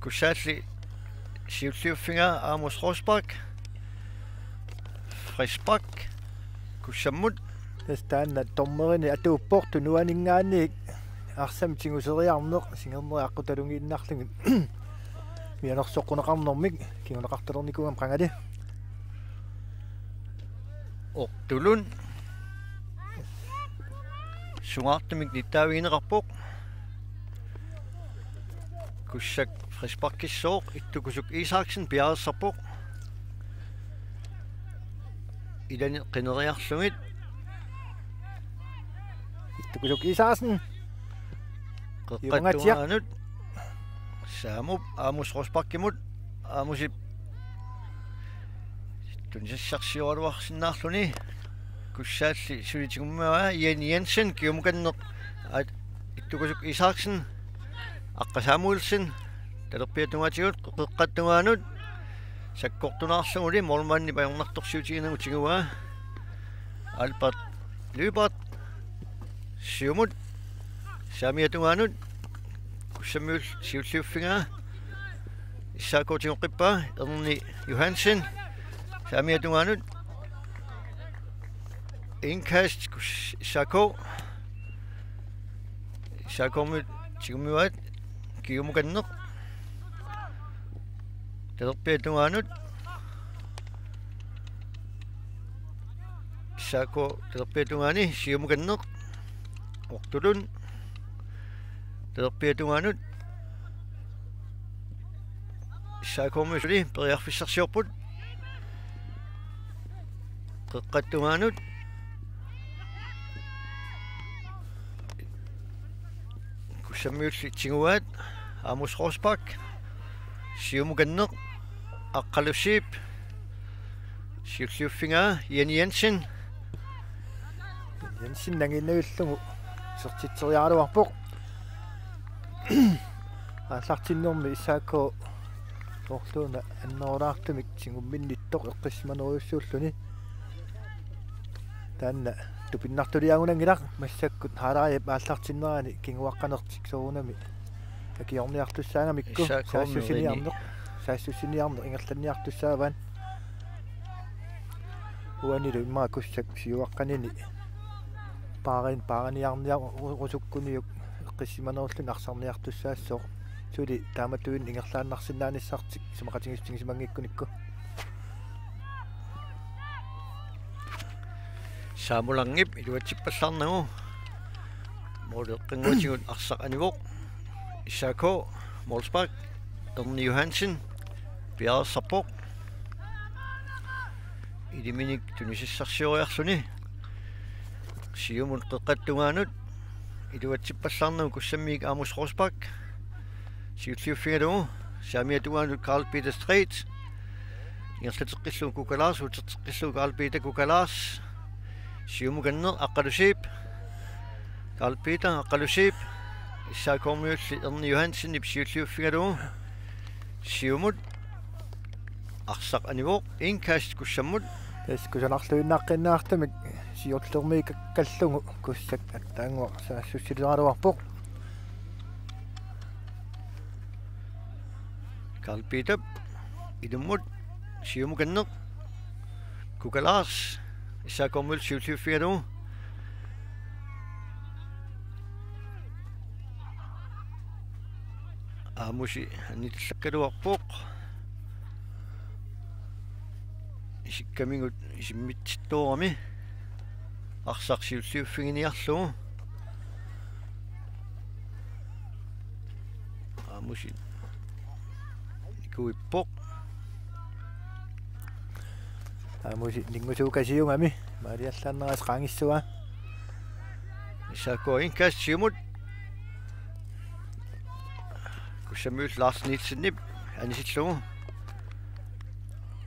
Kussaalli siulliuffigaa Amos Rosbach. Frispark. Kussammut. Tassa taanna dommerini atuuppoq tunuaninngaanniit arsamik tiguseriarneq, singernerit aqqutalunngiinnarlugit mianersoqquneqarnermik kinguneqartalernikuugami qangali. Ortulun sungaartumik nittaavigineqarpoq. Kussak frisparkissooq, Ittukusuk Isaksen piareersarpoq. Ilani qineriarlugit. Ittukusuk Isaksen. Qeqqata tungaanut. Saamup Amos Rosbachimut. Amosip tunisassarsioraluarsinnaarluni. Kussaalli suli tigummivaa, Jenny Jensen, kiumukanneq. Aat, Ittukusuk Isaksen, Aqqa Samuelsen, talerpiata tungaatigut, qeqqata tungaanut, sakkortunaarluguli, målmandip ajornartorsiutiginagu tiguvaa. Albert Lyberth, siumut, saamiata tungaanut, Kussammiut siulliuffigaa, S A K tigoqqippaa, Erni Johansen, saamiata tungaanut, indkast, Kus-, S A K, S A K-miut tigummivaat, kiumukanneq. Talerpiata tungaanut. S A K talerpiata tungaani, siumukanneq. Ortulun. Talerpiata tungaanut. S A K-miut suli periarfissarsiorput. Qeqqata tungaanut. Kussammiulli tiguaat, Amos Rosbach. Siumukanneq, Aqqalusiip. Siulliuffigaa, Jenny Jensen. Jensen nangiinnavillugu isertitseriaraluarpoq. Aallartinnermi S A K soorluuna annerulaartumik tigumminnittoq eqqissimanerujussuulluni. Taanna tupinnartuliagunanngilaq, massakkut halvlegip aallartinnerani kinguaqqanertik soorunami akiorniartussaagamikku. S A K-miut saassussiniarneq, saassussiniarneq ingerlanniartussaavaat. Uanilu immaqa Kussak siuaqqanini paarin-, paariniarniarusukkuniuk eqqissimanerullutik arsarniartussaassooq, suli taamatuinnaq ingerlaannarsinnaanissartik isumaqatigiissutigisimanngikkuniuk. Saamulaanngip iluatsippallaarnagu måleqqanngutigut arsaq anivoq. S A K målspark, Erni Johansen piareersarpoq. Iliminik tunisassarsioriarluni. Siumut qeqqata tungaanut iluatsippallaarnagu Kussammiit Amos Rosbach. Siulliuffigalugu saamiata tungaanut Karl Peter Street. Ingerlateqqillugu Kuka Lars, uterteqqillugu Karl Peter, Kuka Lars. Siumukanneq Aqqalusiip. Karl Peter Aqqalusiip. S A K-miulli Erni Johansenip siulliuffigalugu. Siumut arsaq anivoq, indkast Kussammut. Tassa kusanarluinnaqqinnaartumik siullermiikkallugu Kussak attaannguaq saassussileqaluarpoq. Karl Peter ilummut siumukanneq. Kuka Lars, S A K-miulli siulliuffigalugu. Amusi anitillakkaluarpoq. Isikkamigut isimmitsittoorami. Arsaq siulliuffiginiarlugu. Amusi nikuippoq. Amusi ninngusuukasiugami. Maaliallaannera qaangissavaa. S A K indkast siumut. Kussammiut Lars Nielsenip anisillugu.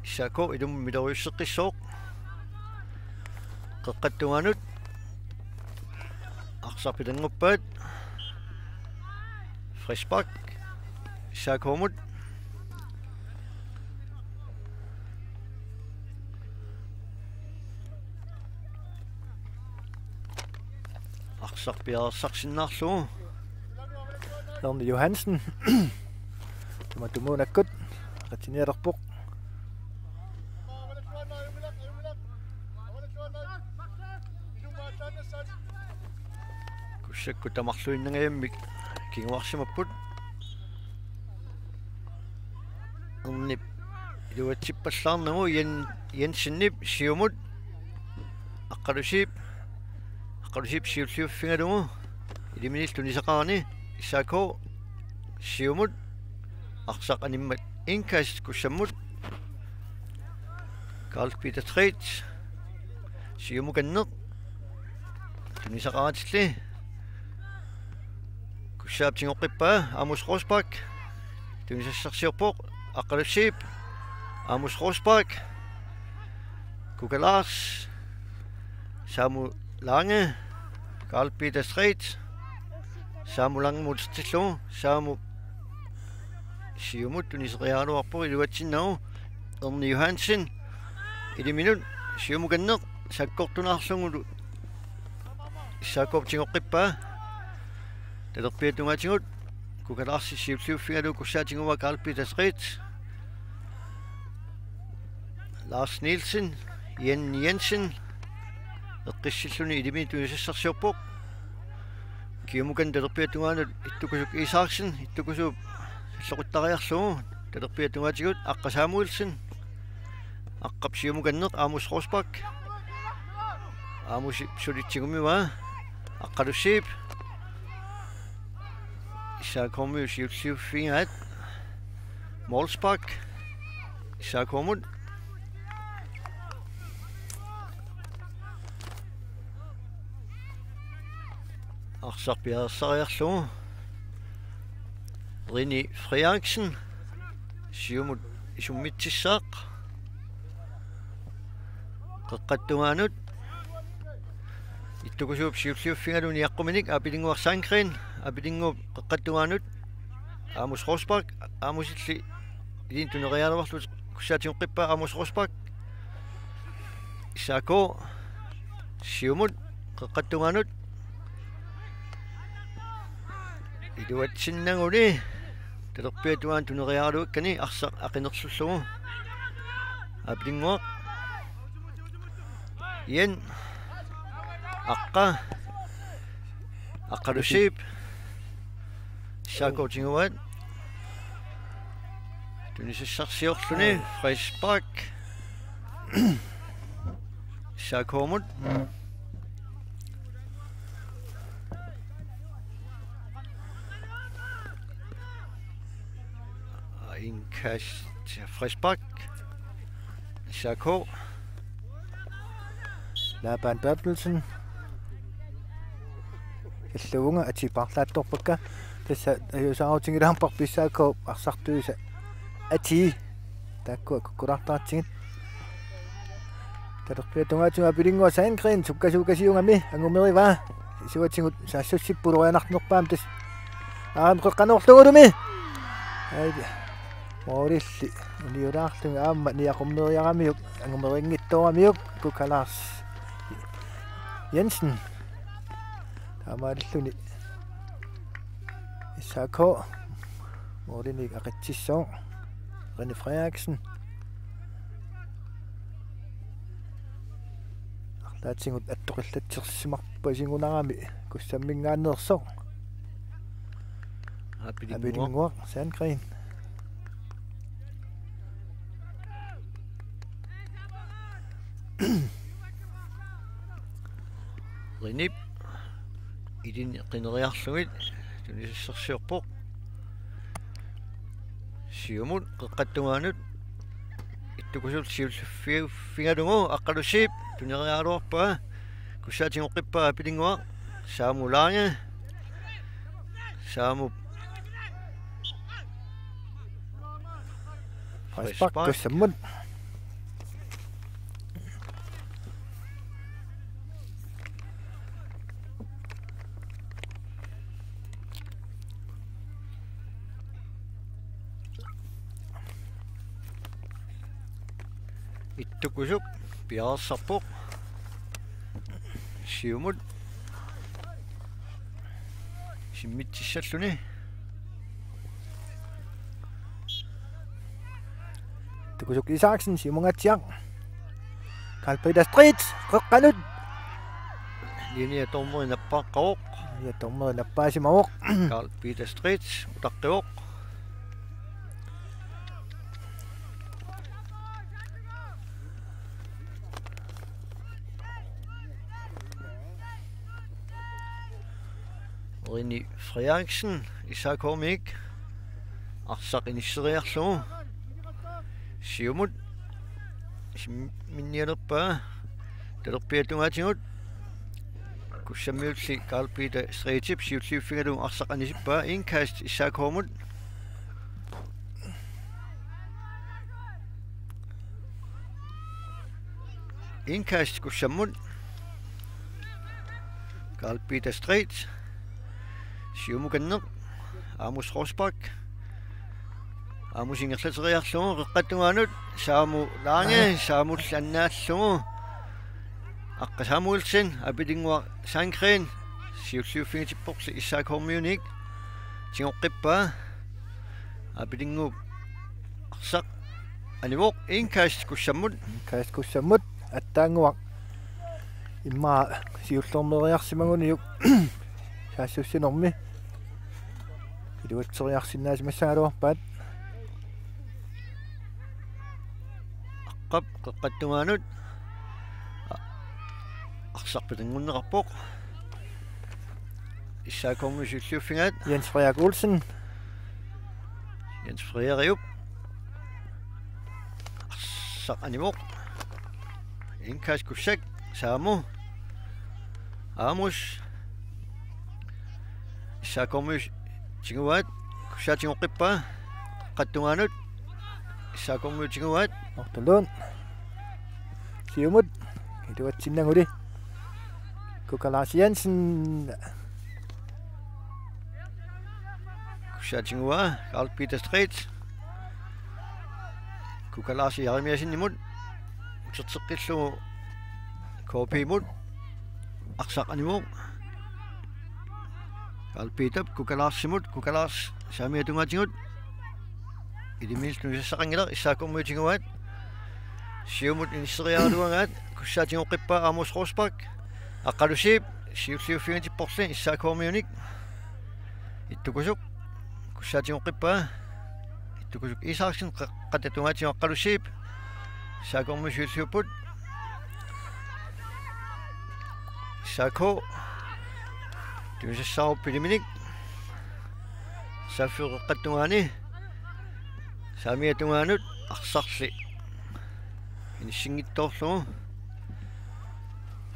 S A K ilummut miloriusseqqissooq. Qeqqata tungaanut. Arsaq pitannguppaat. Frispark. S A K-mut. Arsaq piareersarsinnaarlugu. Erni Johansen. Tamatumuunakkut. Qatinialerpoq. Kussakkut tamarluinnangajammik kinguarsimapput. Ernip iluatsippallaarnagu Jen-, Jensenip siumut. Aqqalusiip. Aqqalusiip siulliuffigalugu. Iliminillu tunisaqarani S A K siumut. Arsaq animmat indkast Kussammut. Karl Peter Street. Siumukanneq. Tunisaqaratilli. Kussaap tigoqqippaa Amos Rosbach. Tunisassarsiorpoq Aqqalusiip. Amos Rosbach. Kuka Lars. Samu Lange. Karl Peter Street. Samu Lange muutsillugu. Samu siumut tuniseriaraluarpoq iluatsinnagu. Erni Johansen. Iliminut siumukanneq sakkortunaarlugulu. S A K-p tigoqqippaa. Talerpiata tungaatigut. Kuka Lars siulliuffigalugu Kussaap tiguvaa Karl Peter Street. Lars Nielsen, Jen Jensen. Eqqissilluni iliminut tunisassarsiorpoq. Kiumukanneq talerpiata tungaanut Ittukkusuk Isaksen, Ittukkusuup salloqittariarlugu, talerpiata tungaatigut Aqqa Samuelsen. Aqqap siumukanneq Amos Rosbach. Amos suli tigumivaa. Aqqalusiip. S A K-miut siulliuffigaat. Målspark. S A K-mut. Arsaq piareersariarlugu. Rini Frederiksen. Siumut isummitsissaaq. Qeqqata tungaanut. Ittukkusuup siulliuffigalugu niaqquminik Apilinnguaq Sandgreen. Apilinnguup qeqqata tungaanut. Amos Rosbach. Amosilli ilinnut tuneriaraluarlugu Kussaap tigoqqippaa Amos Rosbach. S A K siumut qeqqata tungaanut. Iluatsinnaguni talerpiata tungaanut tuneriaraluakkani arsaq aqinerlullugu. Apilinnguaq. Jen. Aqqa. Aqqalusiip. S A K tiguaat. Tunisassarsiorluni. Frispark. S A K-mut. Indkast til frispark. S A K. Laban Berthelsen. Illuvunga ati paarlaattorpakka. Tassa ajuusaarutigilaarparput S A K arsartuisa. Ati. Taakkua kukkulaartaratsigit. Talerpiata tungaatigut Apilinguaq Sandgreen sukkasuukasiugami angumerivaa. Isuatigut saassussipput ulorianarnerpaamik tassa. Aamma qeqqanoorlugulumi. Ai. Moorlli. Uniulaarlunga aamma niaqummeriaramiuk. Angumerinngitsooramiuk. Kukalars Jensen. Taamaalilluni. S A K. Moorlinik aqitsissooq. René Frederiksen. Arlaatigut attoqillatsersimarpasigunarami Kussamminngaanneersoq. Apilinguaq. Apilinguaq Sandgreen. Renip. Ilini qineriarlugit tunisassarsiorpoq. Siumut qeqqata tungaanut. Ittukusullu siulliuffigalugu Aqqalusiip tuneriaraluarpaa. Kussaatigoqqippaa Apilinguaq. Saamu Lange. Saamu. Frispark. Frispark. Kussammut. Ittukusuk piareersarpoq. Siumut. Simmitsissalluni. Ittukusuk Isaksen, Simon Atsiak. Karl Peter Street, qeqqanut. Linja dommeri nappaaqqavoq. Linja dommeri nappaasimavoq. Karl Peter Street, utaqqivoq. René Frederiksen, S A K-miik. Arsaq inisseriarlugu. Siumut. Sim-, minnialerpaa. Talerpiata tungaatigut. Kussammiulli Karl Peter Streetip siulliuffigalugu arsaq anisippaa. Indkast S A K-mut. Indkast Kussammut. Karl Peter Street. Siumukanneq. Amos Rosbach. Amos ingerlateriarlugu qeqqata tungaanut. Saamu Lange. Aa. Saamullu annaallugu. Aqqa Samuelsen. Apilinguaq Sandgreen. Siulliuffigitipporli S A K-miunik. Tigoqqippaa. Apilinguup arsaq anivoq. Indkast Kussammut. Indkast Kussammut. Attaannguaq. Immaqa siullermeeriarsimaguniuk saassussinermi. Iluatseriarsinnaasimassagaluarpaat. Aqqap qeqqata tungaanut. A-, arsaq pitanngunneqarpoq. S A K-miut siulliuffigaat. Jens Frederik Olsen. Jens Frederiup. Arsaq anivoq. Indkast Kussak. Saamu. Amos. S A K-miut tiguaat. Kussaatigoqqippaa. Qeqqata tungaanut. S A K-miut tiguaat. Ortulun. Siumut. Iluatsinnaguli. Kuka Lars Jensen. Kussaatigut Karl Peter Street. Kuka Lars Jeremiassenimut. Uterteqqillugu K P-mut. Arsaq anivoq. Karl Peter, Kuka Larsimut, Kuka Lars saamiata tungaatigut. Ilimiillu nusassaqanngilaq, S A K-miut tiguaat. Siumut inisseriaraluagaat, Kussaatigoqqippaa Amos Rosbach. Aqqalusiip, siulliuffigatipporli S A K-miunik. Ittukusup, Kussaatigoqqippaa. Ittukusup Isaksen, qe-, qeqqata tungaatigut Aqqalusiip. S A K-miut siulliupput. S A K. Tunisassaavoq piliminik. Saaffiup qeqqata tungaani. Saamiata tungaanut arsarli inissinngitsoorlugu.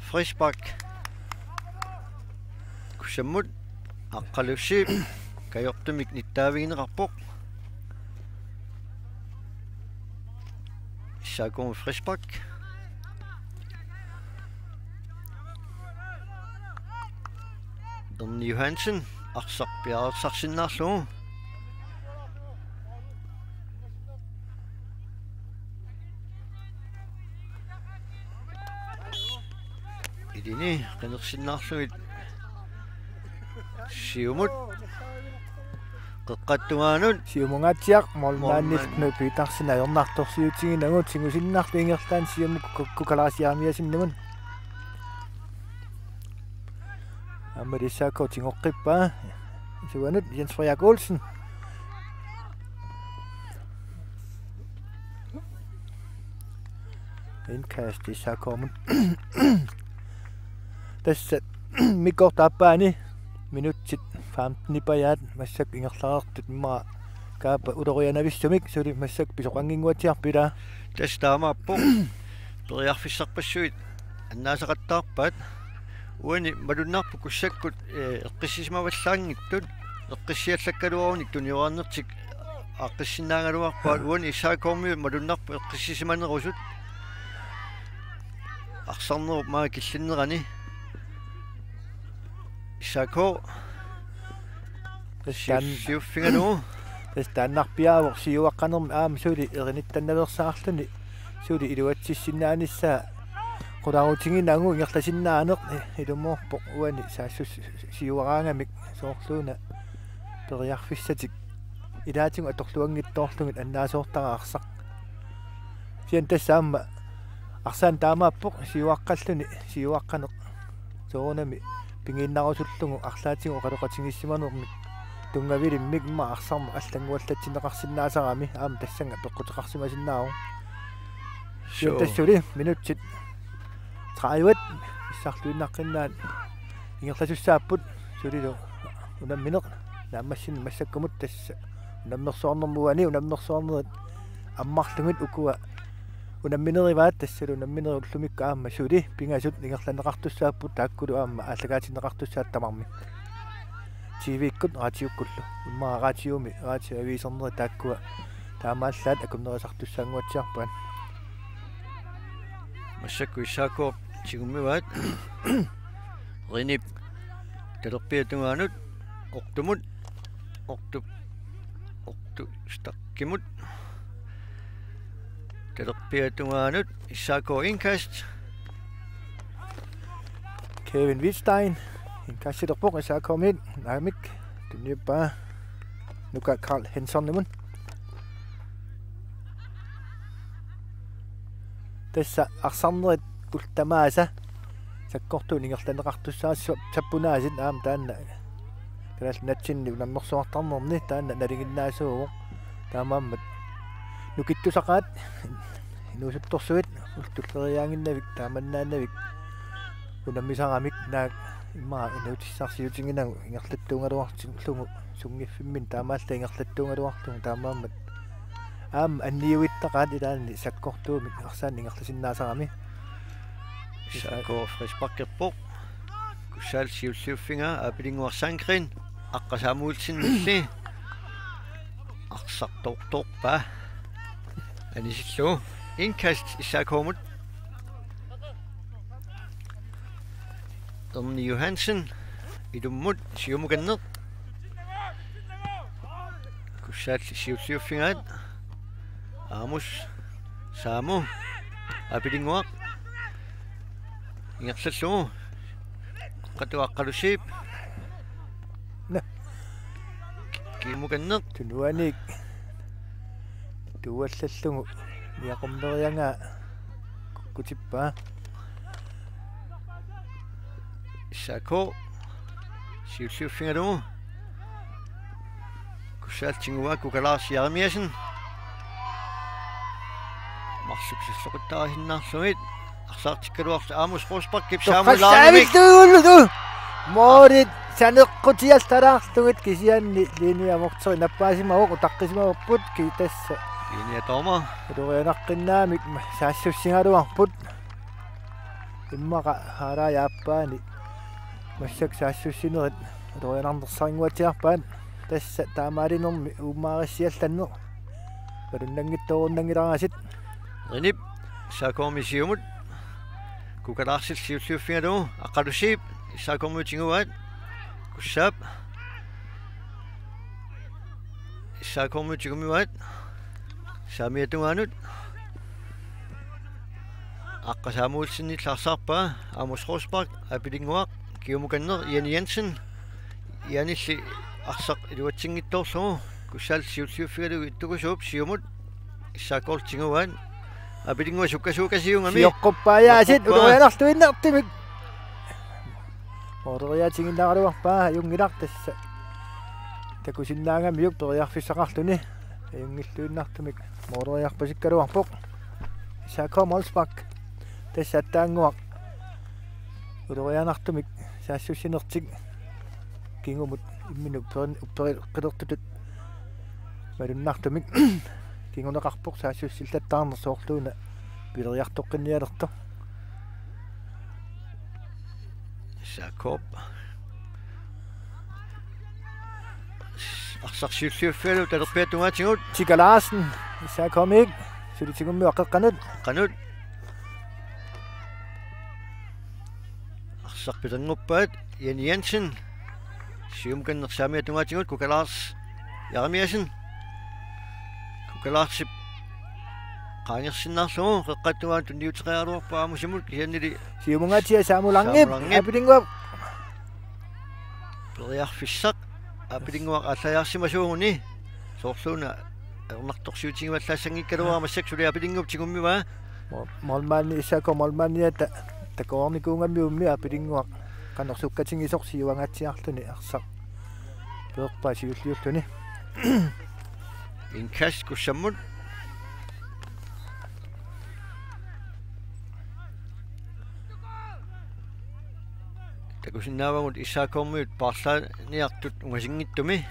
Frispark. Kussammut Aqqalusiip kajortumik nittaavigineqarpoq. S A K-mi frispark. Erni Johansen, arsaq piareersarsinnaarlugu. Ilini qinersinnaarlugit. Siumut. Qeqqata tungaanut. Siumungaatsiaq, målmandip Målmand. Knud Petersen ajornartorsiutiginagu, tigusinnarlugu ingerlaannaq Siumup Kukku Kalasiamiasinnimun. Aamma S A K tigoqqippaa. Isuanut Jens Frederik Olsen. Indkast S A K-mut. Tassa immikkoortup aappaani minutsit femten-ipajaat massakkut ingerlareertut immaqa Kaapa ulorianavissumik suli massakkut pisoqannginnguatsiarput, ilaa? Tassa taamaappoq. Periarfissarpassuit annaasaqattaarpaat. Uani malunnarpoq Kussakkut, eh, eqqissisimavallaanngitsut, eqqissiallakkaluarunik tuniorarnertik aaqqissinnaagaluarpaat, uani S A K-miut malunnarpoq eqqissisimanerusut. Arsarnerup maanga killinnerani. S A K. Tassa taan-, siuffigalugu. Tassa taannarpiaavoq siuaqqanermi aamma suli erinittannaveersaarluni. Suli iluatsissinnaanissaa qularutiginagu ingerlasinnaaneq ilumoorpoq uani saassussiuaraangamik soorluuna periarfissatik ilaatigut atorluanngitsoorlugit annaasoortara arsaq. Kisianni tassa aamma arsaannik taamaappoq siuaqqalluni siuaqqaneq soorunami pigiinnarusullugu arlaatigut oqaloqatigiissimanermik tunngavilimmik immaqa arsarneq allannguallatsinneqarsinnaasarami aamma tassannga peqquteqarsimasinnaavoq. Suu. Kisianni tassa suli minutsit tredive issarluinnaqqinnaat ingerlasussaapput sulilu unammineq naammassinneq massakkumut tassa unammersuarnermut uani unammersuarnerit ammarlugit ukua unamminerivaat tassalu unamminerit ullumikkut aamma suli pingasut ingerlanneqartussaapput taakkulu aamma aallakaatinneqartussaat tamarmik. T V-kkut radiukkullu. Immaqa radiomi, radioaviisernerit taakkua taamaallaat akunnerisartussaannguatsiarpaat. Massakkut S A K tigummivaat. Rinip talerpiata tungaanut Ortumut. Ortup. Ortup Stakkimut. Talerpiata tungaanut S A K indkast. Kevin Wittstein. Indkastilerpoq S A K-miut. Naamik. Tunniuppaa Nuka Karl Hansenimut. Tassa arsarnerit ullut tamaasa sakkortuut ingerlanneqartussaassapput aasiit aamma taanna Kalaallit Nunatsinni unammersuartarnerni taanna nalinginnaasuuvoq. Taamaammat nukittusaqaat inuusuttorsuit ullut tulleriiaannginnavik taamannaannavik unammisaramik naak immaqa inuutissarsiutiginagu ingerlattuugaluartillugu sunngiffimminni taamaallaat ingerlattuugaluarlugu taamaammat aamma anniuittaqaat ilaanni sakkortuumik arsaannik ingerlasinnaasarami. S A K frisparkerpoq. Kussaap siulliuffigaa Aapilinnguaq Sandgreen. Aqqa Samuelsenilli. Arsartoortoorpaa. Anisillugu. Indkast S A K-mut. Erni Johansen. Ilummut siumukanneq. Kussaalli siulliuffigaat. Aamus. Saamu. Aapilinnguaq. Ingerlallugu. Qeqqata Aqqalusiip. Naa. Kimukanneq. Tunuaniik. Tuallallugu. Niaqummeriagaa. takkutippaa. S A K siulliuffigalugu. Kusaal tiguaat, Kuka Lars Jeremiassen. Marluk salloqittaarsinnaarlugit. Arsaartikkaluartoq Amos Rosbachip Samuel Laangamik. Toqqassaavilluullugu. Moolit saneqqutialtalaarlugit kisianni linjemogteri nappaasimavoq, utaqqisimavarput ki tassa. Linjedommer. Ulorianaqqinnaamik saassussigaluarput. Immaqa haalaajappaani massakkut saassussinerit ulorianarnersarinnguatsiarpaat, tassa taamaalinermi uummaarissiallanneq malunnanngitsoorunnaanngilaraasit. Rinip S A K-mi siumut. Kuka Larsillu siulliuffigalugu, Aqqalusiip S A K-miut tiguaat. Kussaap. S A K-miut tigummivaat. Saamiata tungaanut. Aqqa Samuelsenillu arsaarpaa, Amos Rosbach, Apilinnguaq, Kiumukanneq, Jani Jensen. Janilli arsaq iluatsinngitsoorlugu, Kusaal siulliuffigalugu Ittukusuup siumut. S A K-miut tiguaat. Apilinnguaq sukkasuukasiugami. Sioqquppaajaasit. Nappaappaa. Ulorianarluinnartumik. Mooleriaatiginnaraluarpaa, ajunngilaq tassa. Takusinnaagamiuk periarfissaqarluni. Ajunngilluinnartumik mooleriarpasikkaluarpoq. S A K målspark. Tassa attaannguaq. Ulorianartumik saassussinertik kingumut imminut upperin-, upperi-, qilertutut malunnartumik kinguneqarpoq saassussillattaarneq, soorluuna pileriartoqqinnialertoq. S A K-p arsaq siulliuffigalugu talerpiata tungaatigut. Tika Larsen, S A K-miut, suli tigummivoq qeqqanut. Qeqqanut. Arsaq pilernguppaat, Jani Jensen. Siumukanneq saamiata tungaatigut, Kuka Lars Jeremiassen. Kuka Larsip qaangersinnaarlugu, qeqqata tungaanut tunniuteqaraluarpaa Amosimut, kisiannili siumungaatsiaq Samuel Langip. Samuel Langip. Apilinnguaq. Periarfissaq, Apilinnguaq aallajaarsimasuuguni. Soorluuna ajornartorsiutigivallaassanngikkaluarpaa, massakkut suli Apilinnguup tigummivaa. Mo-, målmandi, S A K målmandiata takoornikuugamiuk, Apilinnguaq qanoq sukkatigisoq siuangaatsiarluni arsaq peerpaa siulliulluni. Indkast Kussammut. Takusinnaavagut S A K-miut paarlaaniartut ungasinngitsumi.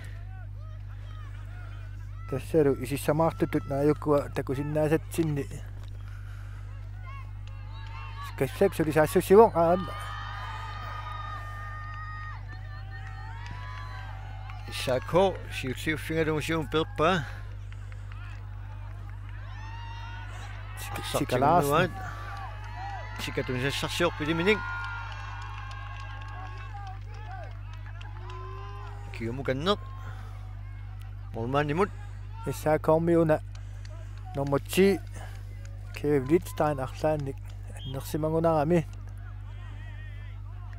Tassalu isissamaartutut naajukua takusinnaasatsinni. Kassap suli saassussivoq, aamma. S A K siulliuffigalugu siumut peerpaa. Tika-, Tika Larsen. Tika tunisassarsiorpoq ilaminik. Kiumukanneq. Målmandimut. S A K-miuna nummer ti, Kevin Wittstein, arlaannik annersimagunarami.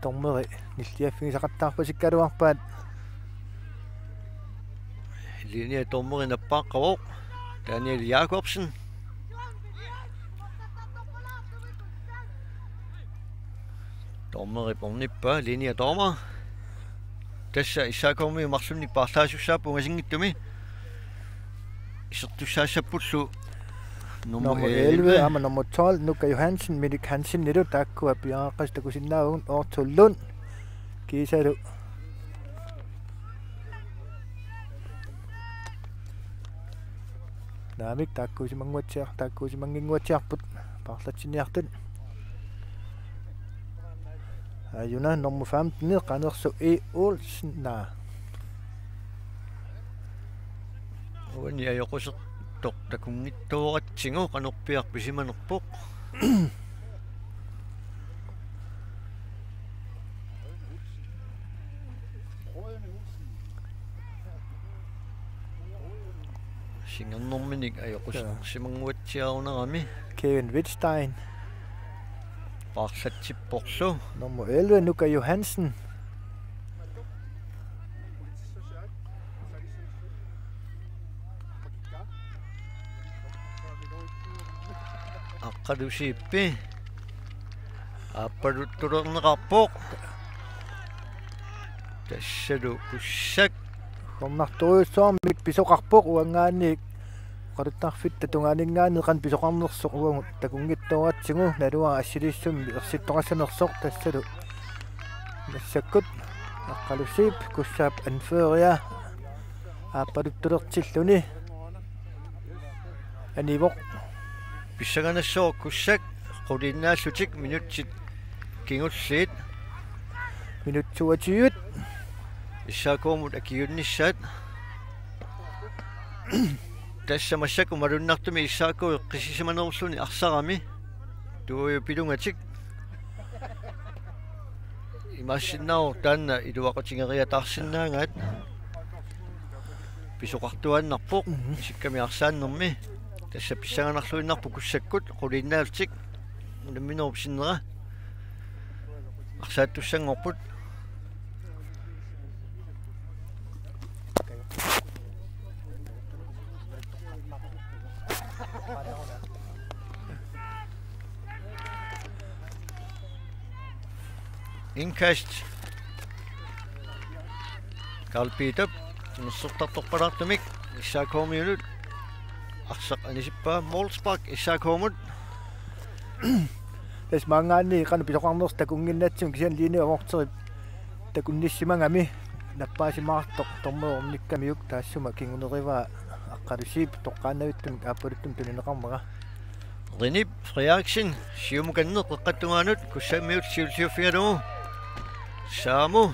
Dommeri nilliaffigisaqattaarpasikkaluarpaat. Linjedommeri nappaaqqavoq, Daniel Jakobsen. Dommeri ornippaa, linjedommer. Tassa S A K-miut marlunnik paarlaassussaapput ungasinngitsumi. Isertussaassappullu nummer elleve, nummer elleve, aamma nummer tolv, Nuka Johansen, Minik Hansenilu, taakkua piareeqqasoq takusinnaavugut, Otto Lund kiisalu. Naamik, taakkuusimannguatsiar-, taakkuusimannginnguatsiarput paarlatsinniartut. Aajuna nummer femten, Qanersuaq E. Olsen, naa. Uani ajoqusertoq takunngitsoorpaa, qanorpiaq pisimanerpoq. Singernerminik ajoqusersimannguatsiarunarami. Kevin Wittstein. Paarlatsipporlu. Nummer elleve, Nuka Johansen. Aqqalusiippi. Aappaluttulerneqarpoq. Tassalu Kussak. Uggornartorujussuarmik pisoqarpoq, uanngaanniit oqaluttarfitta tungaaninngaanniit qanoq pisoqarnersoq uagut takunngitsooraatsigu, naluara assiliissummi ersittoqassanersoq. Tassalu massakkut Aqqalusiip Kussaap anføreria aappaluttulertilluni anivoq. Pissanganassaaq Kussak quliinnaallutik, minutsit kingulliit. Minut toogtyve. S A K-mut akiuunnissaat. Tassa massakkut malunnartumik S A K eqqissisimanerulluni arsarami. Tuuju pilungatik. Imaassinnaavoq taanna iluaqutigereersimaarsinnaagaat. Pisoqartuaannarpoq. Mhm. Sikkami arsaannermi. Tassa pissanganarluinnarpoq Kussakkut quliinnaallutik. Unamminerup sinnera. Arsaattussanngorput. Indkast. Karl Peter, tunersortartorpalaartumik S A K-miunut. Arsaq anisippaa, målspark S A K-mut. Tassa maanngaanniit qanoq pisoqarnersoq takunnginnatsigu, kisianni Line Avorterip takunnissimagami nappaasimaartoq dommeri ornikkamiuk, taassuma kingunerivaa Aqqalusiip toqqaannavittumik aappaluttumik tunineqarnera. Rini Frederiksen, siumukanneq qeqqata tungaanut, Kussammiut siulliuffigalugu. Saamu.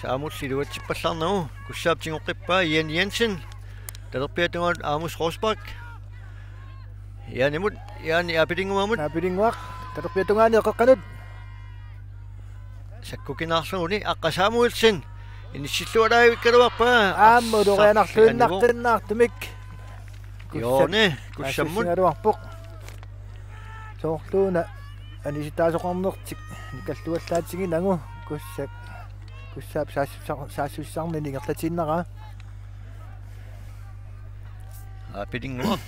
Saamullu iluatsippallaarnagu, Kussaap tigoqqippaa, Jan Jensen. Talerpiata tungaanut Amos Rosbach. Janimut, Jani Aapilinnguamut. Aapilinnguaq, talerpiata tungaani qeqqanut. Sakkukinaarluguni Aqqa Samuelsen. Inissillualaavikkaluarpaa. Aamma ulorianarluinnartannaartumik. Joone, Kussammut. Aassissigaluarpoq. Soorluuna anisitaasoqarnertik nikalluallaatsiginagu Kussak. Kussaap saassussar-, saassussarnini ingerlatiinnaraa. Aapilinnguaq.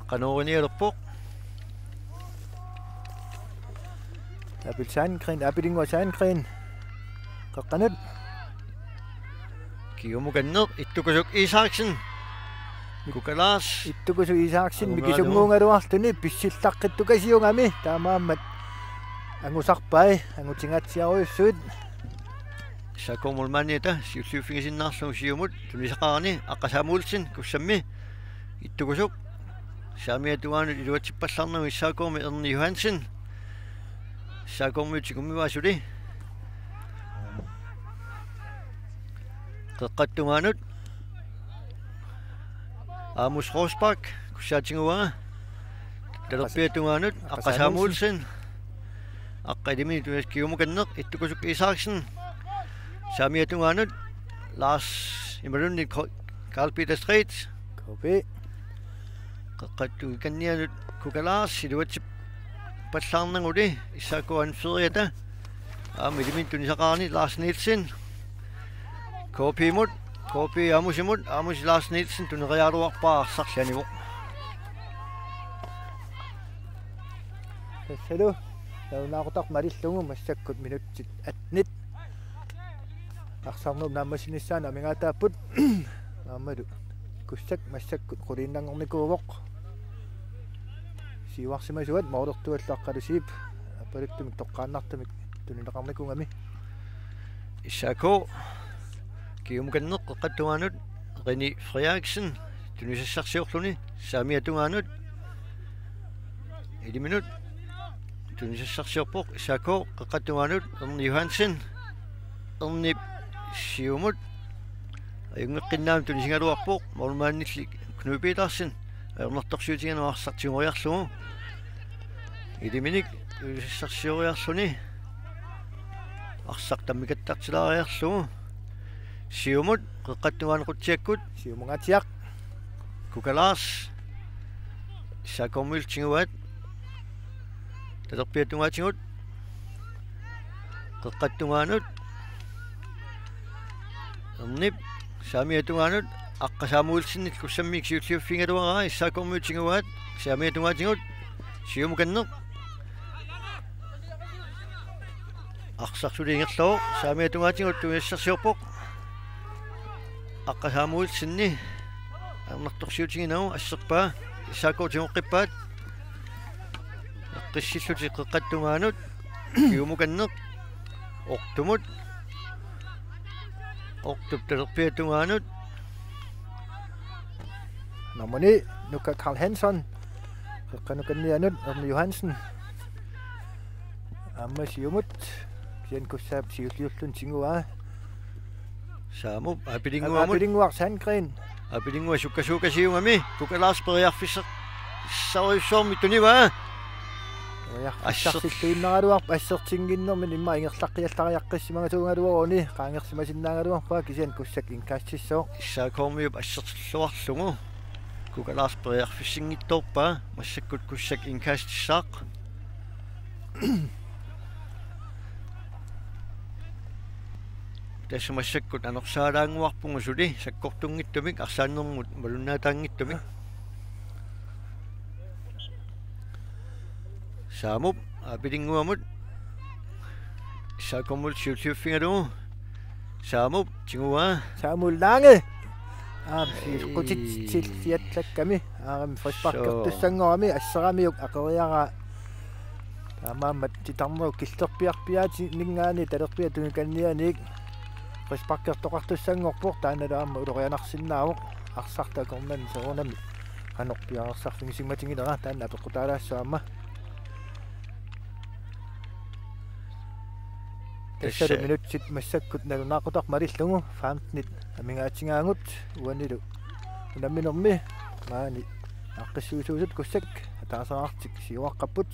Qanoorinialerpoq. Aapil Sandgreen, Aapilinnguaq Sandgreen. Qeqqanut. Kiumukanneq, Ittukusuk Isaksen. Kuka Lars. Ittukusuk Isaksen, angumaalugu. Mikisunnguugaluarluni, pissillaqqittukasiugami, taamaammat angusarpai, angutingaatsiarujussuit. S A K-mut maaniata siulliuffigisinnaarlugu siumut tunisaqarani, Aqqa Samuelsen, Kussammi, Ittukusuk. Saamiata tungaanut iluatsippallaarnagu S A K-mi Erni Johansen. S A K-miut sikummivaat suli. Qeqqata tungaanut. Amos Rosbach, Kussaap tiguaa. Talerpiata tungaanut, Aqqa Samuelsen. Aqqa iliminik tunisassaq kiumukanneq, Ittukusuk Isaksen. Saamiata tungaanut, Lars imaluunniit Ko-, Karl Peter Street. K P. Qeqqata tungaanut Kuka Lars, iluatsippallaarnaguli, S A K anføreriata. Aamma iliminik tunisaqarani Lars Nielsen. K P-mut, K P Amosimut, Amos Lars Nielsen tuneriaraluarpaa, arsarli anivoq. Tassalu, nalunaaqutaq malillugu massakkut minutsit attenit. Arsarnerup naammassinissaanut amigaataapput. Aammalu Kussak massakkut quliinnanngornikuuvoq. Siuarsimasuat moolertuallu Aqqalusiip aappaluttumik toqqaannartumik tunineqarnikuugami. S A K kiumukanneq qeqqata tungaanut, Reni Frederiksen tunisassarsiorluni, saamiata tungaanut iliminut tunisassarsiorpoq, S A K qeqqata tungaanut, Erni Johansen, Ernip siumut ajunngeqqinnaamik tunisigaluarpoq, målmandilli Knud Petersen ajornartorsiutigalugu arsaq tigoriarlugu. Iliminik tunisassarsioriarluni arsaq tammikattartilaariarlugu. Siumut qeqqata tungaanut Qutsiakkut. Siumungaatsiaq. Kuka Lars. S A K-miut tiguaat. Talerpiata tungaatigut. Qeqqata tungaanut. Ernip. Saamiata tungaanut. Aqqa Samuelsenip Kussammiit siulliuffigaluaraa, S A K-miut tiguaat. Saamiata tungaatigut. Siumukanneq. Arsaq suli ingerlavoq, saamiata tungaatigut tunisassarsiorpoq. Aqqa Samuelsenip ajornartorsiutiginagu asserpaa, S A K tigoqqippaat. Eqqissillutik qeqqata tungaanut, Kiumukanneq, Ortumut, Ortup talerpiata tungaanut. Nummer ni, Nuka Karl Hansson. Qeqqata nukannianut, Erni Johansen. Aamma siumut, kisianni Kussaap siulliulluni tiguaa. Saamup, Apilinnguamut. Apilinnguaq Sandgren. Apilinnguaq sukkasuukasiugami, Kuka Lars periarfissarsiorujussuarmik tunivaa. Periarfissarsiorujussuarmik tunivaa. Periarfissarsiorujussuarmik tunivaa. Assertinnginnermini immaqa ingerlaqqiallariaqqissimagaluaruni, qaangersimasinnaagaluarpaa kisianni Kussak indkastissooq. S A K-miup asserluarlugu. Kuka Lars periarfissinngitsoorpaa, massakkut Kussak indkastissaaq. Tassa massakkut anorsaalaannguarpugut suli sakkortunngitsumik arsaannermut malunnaataanngitsumik. Saamup, Apilinnguamut. S A K-mut siulliuffigalugu. Saamup, tiguaa. Saamup Lange. Aam, ei. Siulqutitsilliallakkami. Aam, frisparkertussanngorami, asseramiuk aqeriaraa. Taamaammat titarnerup killerpiarpiaaninngaanniit talerpiata tunniukkannianiit frisparkertoqartussanngorpoq, taannalu aamma ulorianarsinnaavoq. Arsartut akornanni soorunami qanoq piareersarfigisimatigilera, taanna apeqqutaalaassooq aamma. Tassalu tassa minutsit massakkut nalunaaqutaq malillugu, femtenit amigaatigaavut, uanilu unamminermi maani aaqqissuisuusut Kussak ataaseq artik siuaqqapput,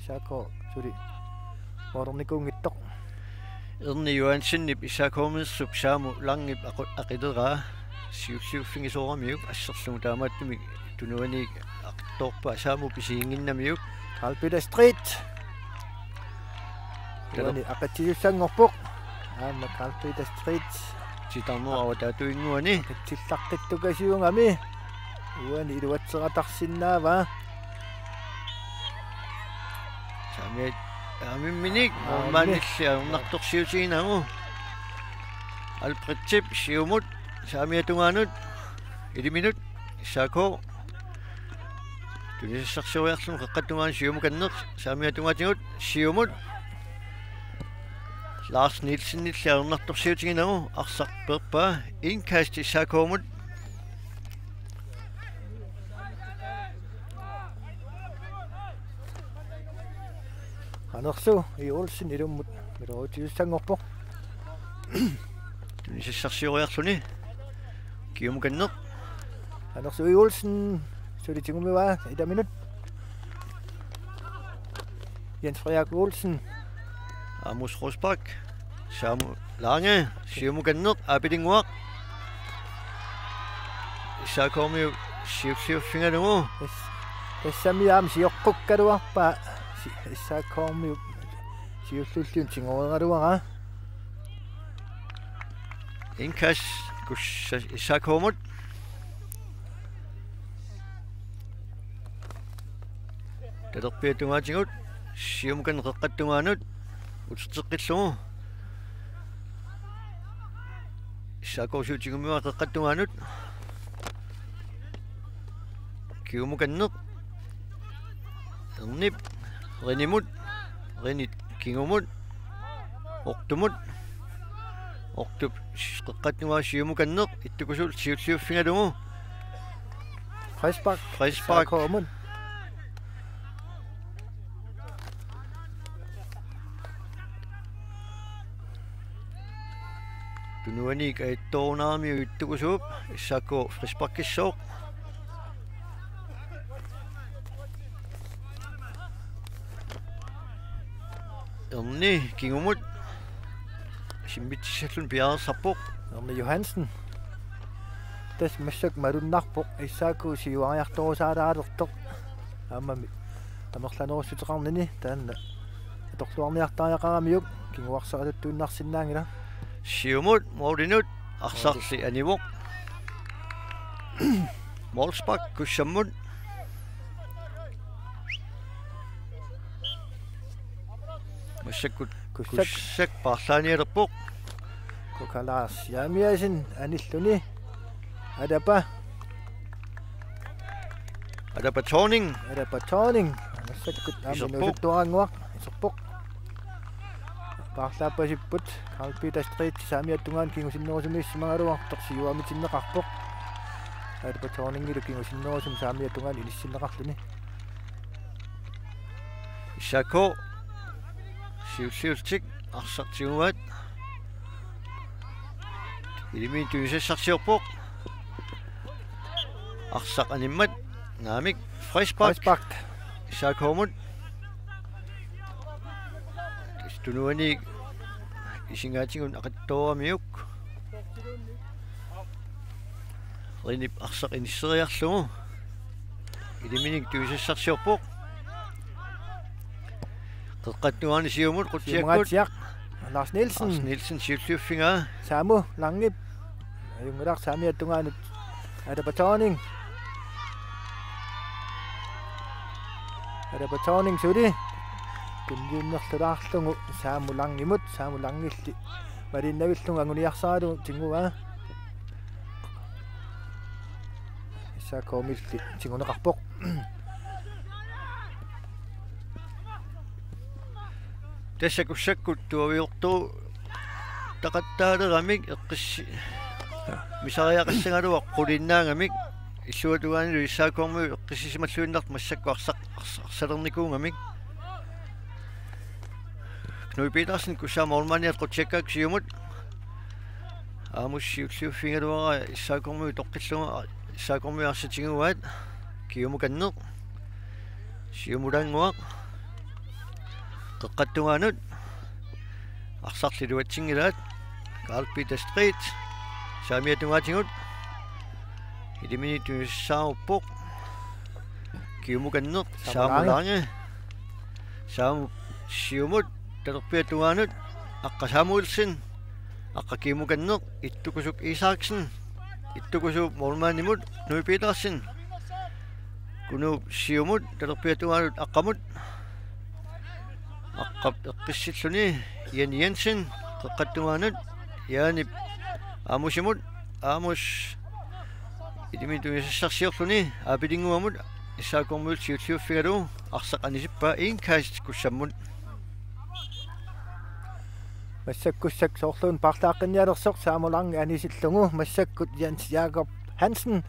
S A K suli moornikuunngitsoq. Erni Johansenip S A K-meersup Saamu Langep aqu-, aqileraa siulliuffigisooramiuk asserlugu, taamaattumik tunuaniit aqitsoorpaa, Saamup isiginnginnamiuk. Karl Peter Street. Talo. Uani aqitsisussanngorpoq. Aamma Karl Peter Street. Titarnerup avataatinnguani. Aqitsilluaqqittukasiugami. Uani iluatseratarsinnaavaa. Saamiat, saamimminik, aammi. Moormaannilli ajornartorsiutiginagu. Albrechtip siumut, saamiata tungaanut, iliminut, S A K. Tunisassarsioriarlugu qeqqata tungaanut Siumukanneq, saamiata tungaatigut, siumut. Lars Nielsenilli ajornartorsiutiginagu, arsaq peerpaa, indkast S A K-mut. Anersu I. Olsen ilummut miloriutissanngorpoq. Tunisassarsioriarluni. Kiumukanneq. Anersu I. Olsen suli tigumivaa, ilaminut. Jens Frederik Olsen. Amos Rosbach. Saamu Lange, Siumukanneq, Apilinnguaq. S A K-miut siulliuffigalugu. Tas-, tassami aamma sioqqukkaluarpaa, si-, S A K-miut siulliullutik tigoreeraluaraa. Indkast Kussa-, S A K-mut. Talerpiata tungaatigut, Siumukanneq qeqqata tungaanut, uterteqqillugu. S A K-miut tigumivaa qeqqata tungaanut. Kiumukanneq. Ernip. Renimut. Renit kingumut. Ortumut. Ortup qeqqata tungaanut Siumukanneq. Ittukusullu siulliuffigalugu. Frispark. Frispark. S A K-mut. Tunuaniit ajattoorunaramiuk ittukusuup, S A K frisparkissooq. Erni kingumut. Simmitsissalluni piareersarpoq. Erni Johansen. Tassa massakkut malunnarpoq S A K siuariartorusaalaalertoq. Aammami amerlanerussuteqarnini taanna atorluarniartariaqaramiuk kinguarsaatuttuinnarsinnaanngilaq. Siumut, målinut, arsarli anivoq. Målspark Kussammut. Massakkut Kussak. Kussak paarlaanialerpoq. Kukalars Jeremiassen anilluni. Adapa. Adapa Thorning. Adapa Thorning. Massakkut aamma iserpoq. Inuusuttuaraannguaq. Iserpoq. Paarlaappasipput. Karl Peter Street saamiata tungaanut kingusinnerusumiissimagaluaq torsiuamitinneqarpoq. Adapa Thorningilu kingusinnerusumik saamiata tungaanut inissinneqarluni. S A K siulliullutik arsaq tiguaat. Ilimi tunisassarsiorpoq. Arsaq animmat naamik frispark. Frispark. S A K-mut. Tunuani isingaatigut aqitsooramiuk. Rinip arsaq inisseriarlugu. Iliminik tunisassarsiorpoq. Qeqqata tungaani siumut qutsiakkut. Siumungaatsiaq. Lars Nielsen. Lars Nielsen siulliuffigaa. Samu Langip. Ajunngilaq saamiata tungaanut. Adapa Thorning. Adapa Thorning suli. Tunniunnerlulaarlugu Samu Langimut. Samu Langilli malinnavillunga anguniarsaralugu tiguaa. S A K-milli tiguneqarpoq. Tassa Kussakkut tuaviortooruteqattaaleramik eqqissi-, misariaqassagaluaq qulinnaagamik illuatungaanilu S A K-miut eqqissisimalluinnartut massakkut arsaq-, ars-, arsalernikuugamik. Knud Petersen Kussaa målmandiat qutsiakkaat siumut. Aamus siulliuffigaluara S A K-miut toqqillugu, S A K-miut arsaq tiguaat. Kiumukanneq. Siumulaannguaq. Qeqqata tungaanut. Arsarlu iluatsinngilaat. Karl Peter Street. Saamiata tungaatigut. Iliminik tunisassaaruppoq. Kiumukanneq. Samu Lange. Samu Lange. Samu siumut. Talerpiata tungaanut. Aqqa Samuelsen. Aqqa kiumukanneq. Ittukusuk Isaksen. Ittukusuk målmandimut. Knud Petersen. Knud siumut. Talerpiata tungaanut. Aqqamut. Aqqap eqqissilluni Jan Jensen, qeqqata tungaanut, Janip Aamusimut, Aamus ilimi tunisassarsiorluni, aapilinnguamut, S A K-miut siulliuffigalugu, arsaq anisippaa indkast Kussammut. Massakkut Kussak soorluuna paarlaaqqinnialersoq Samu Lange anisillugu, massakkut Jens Jakob Hansen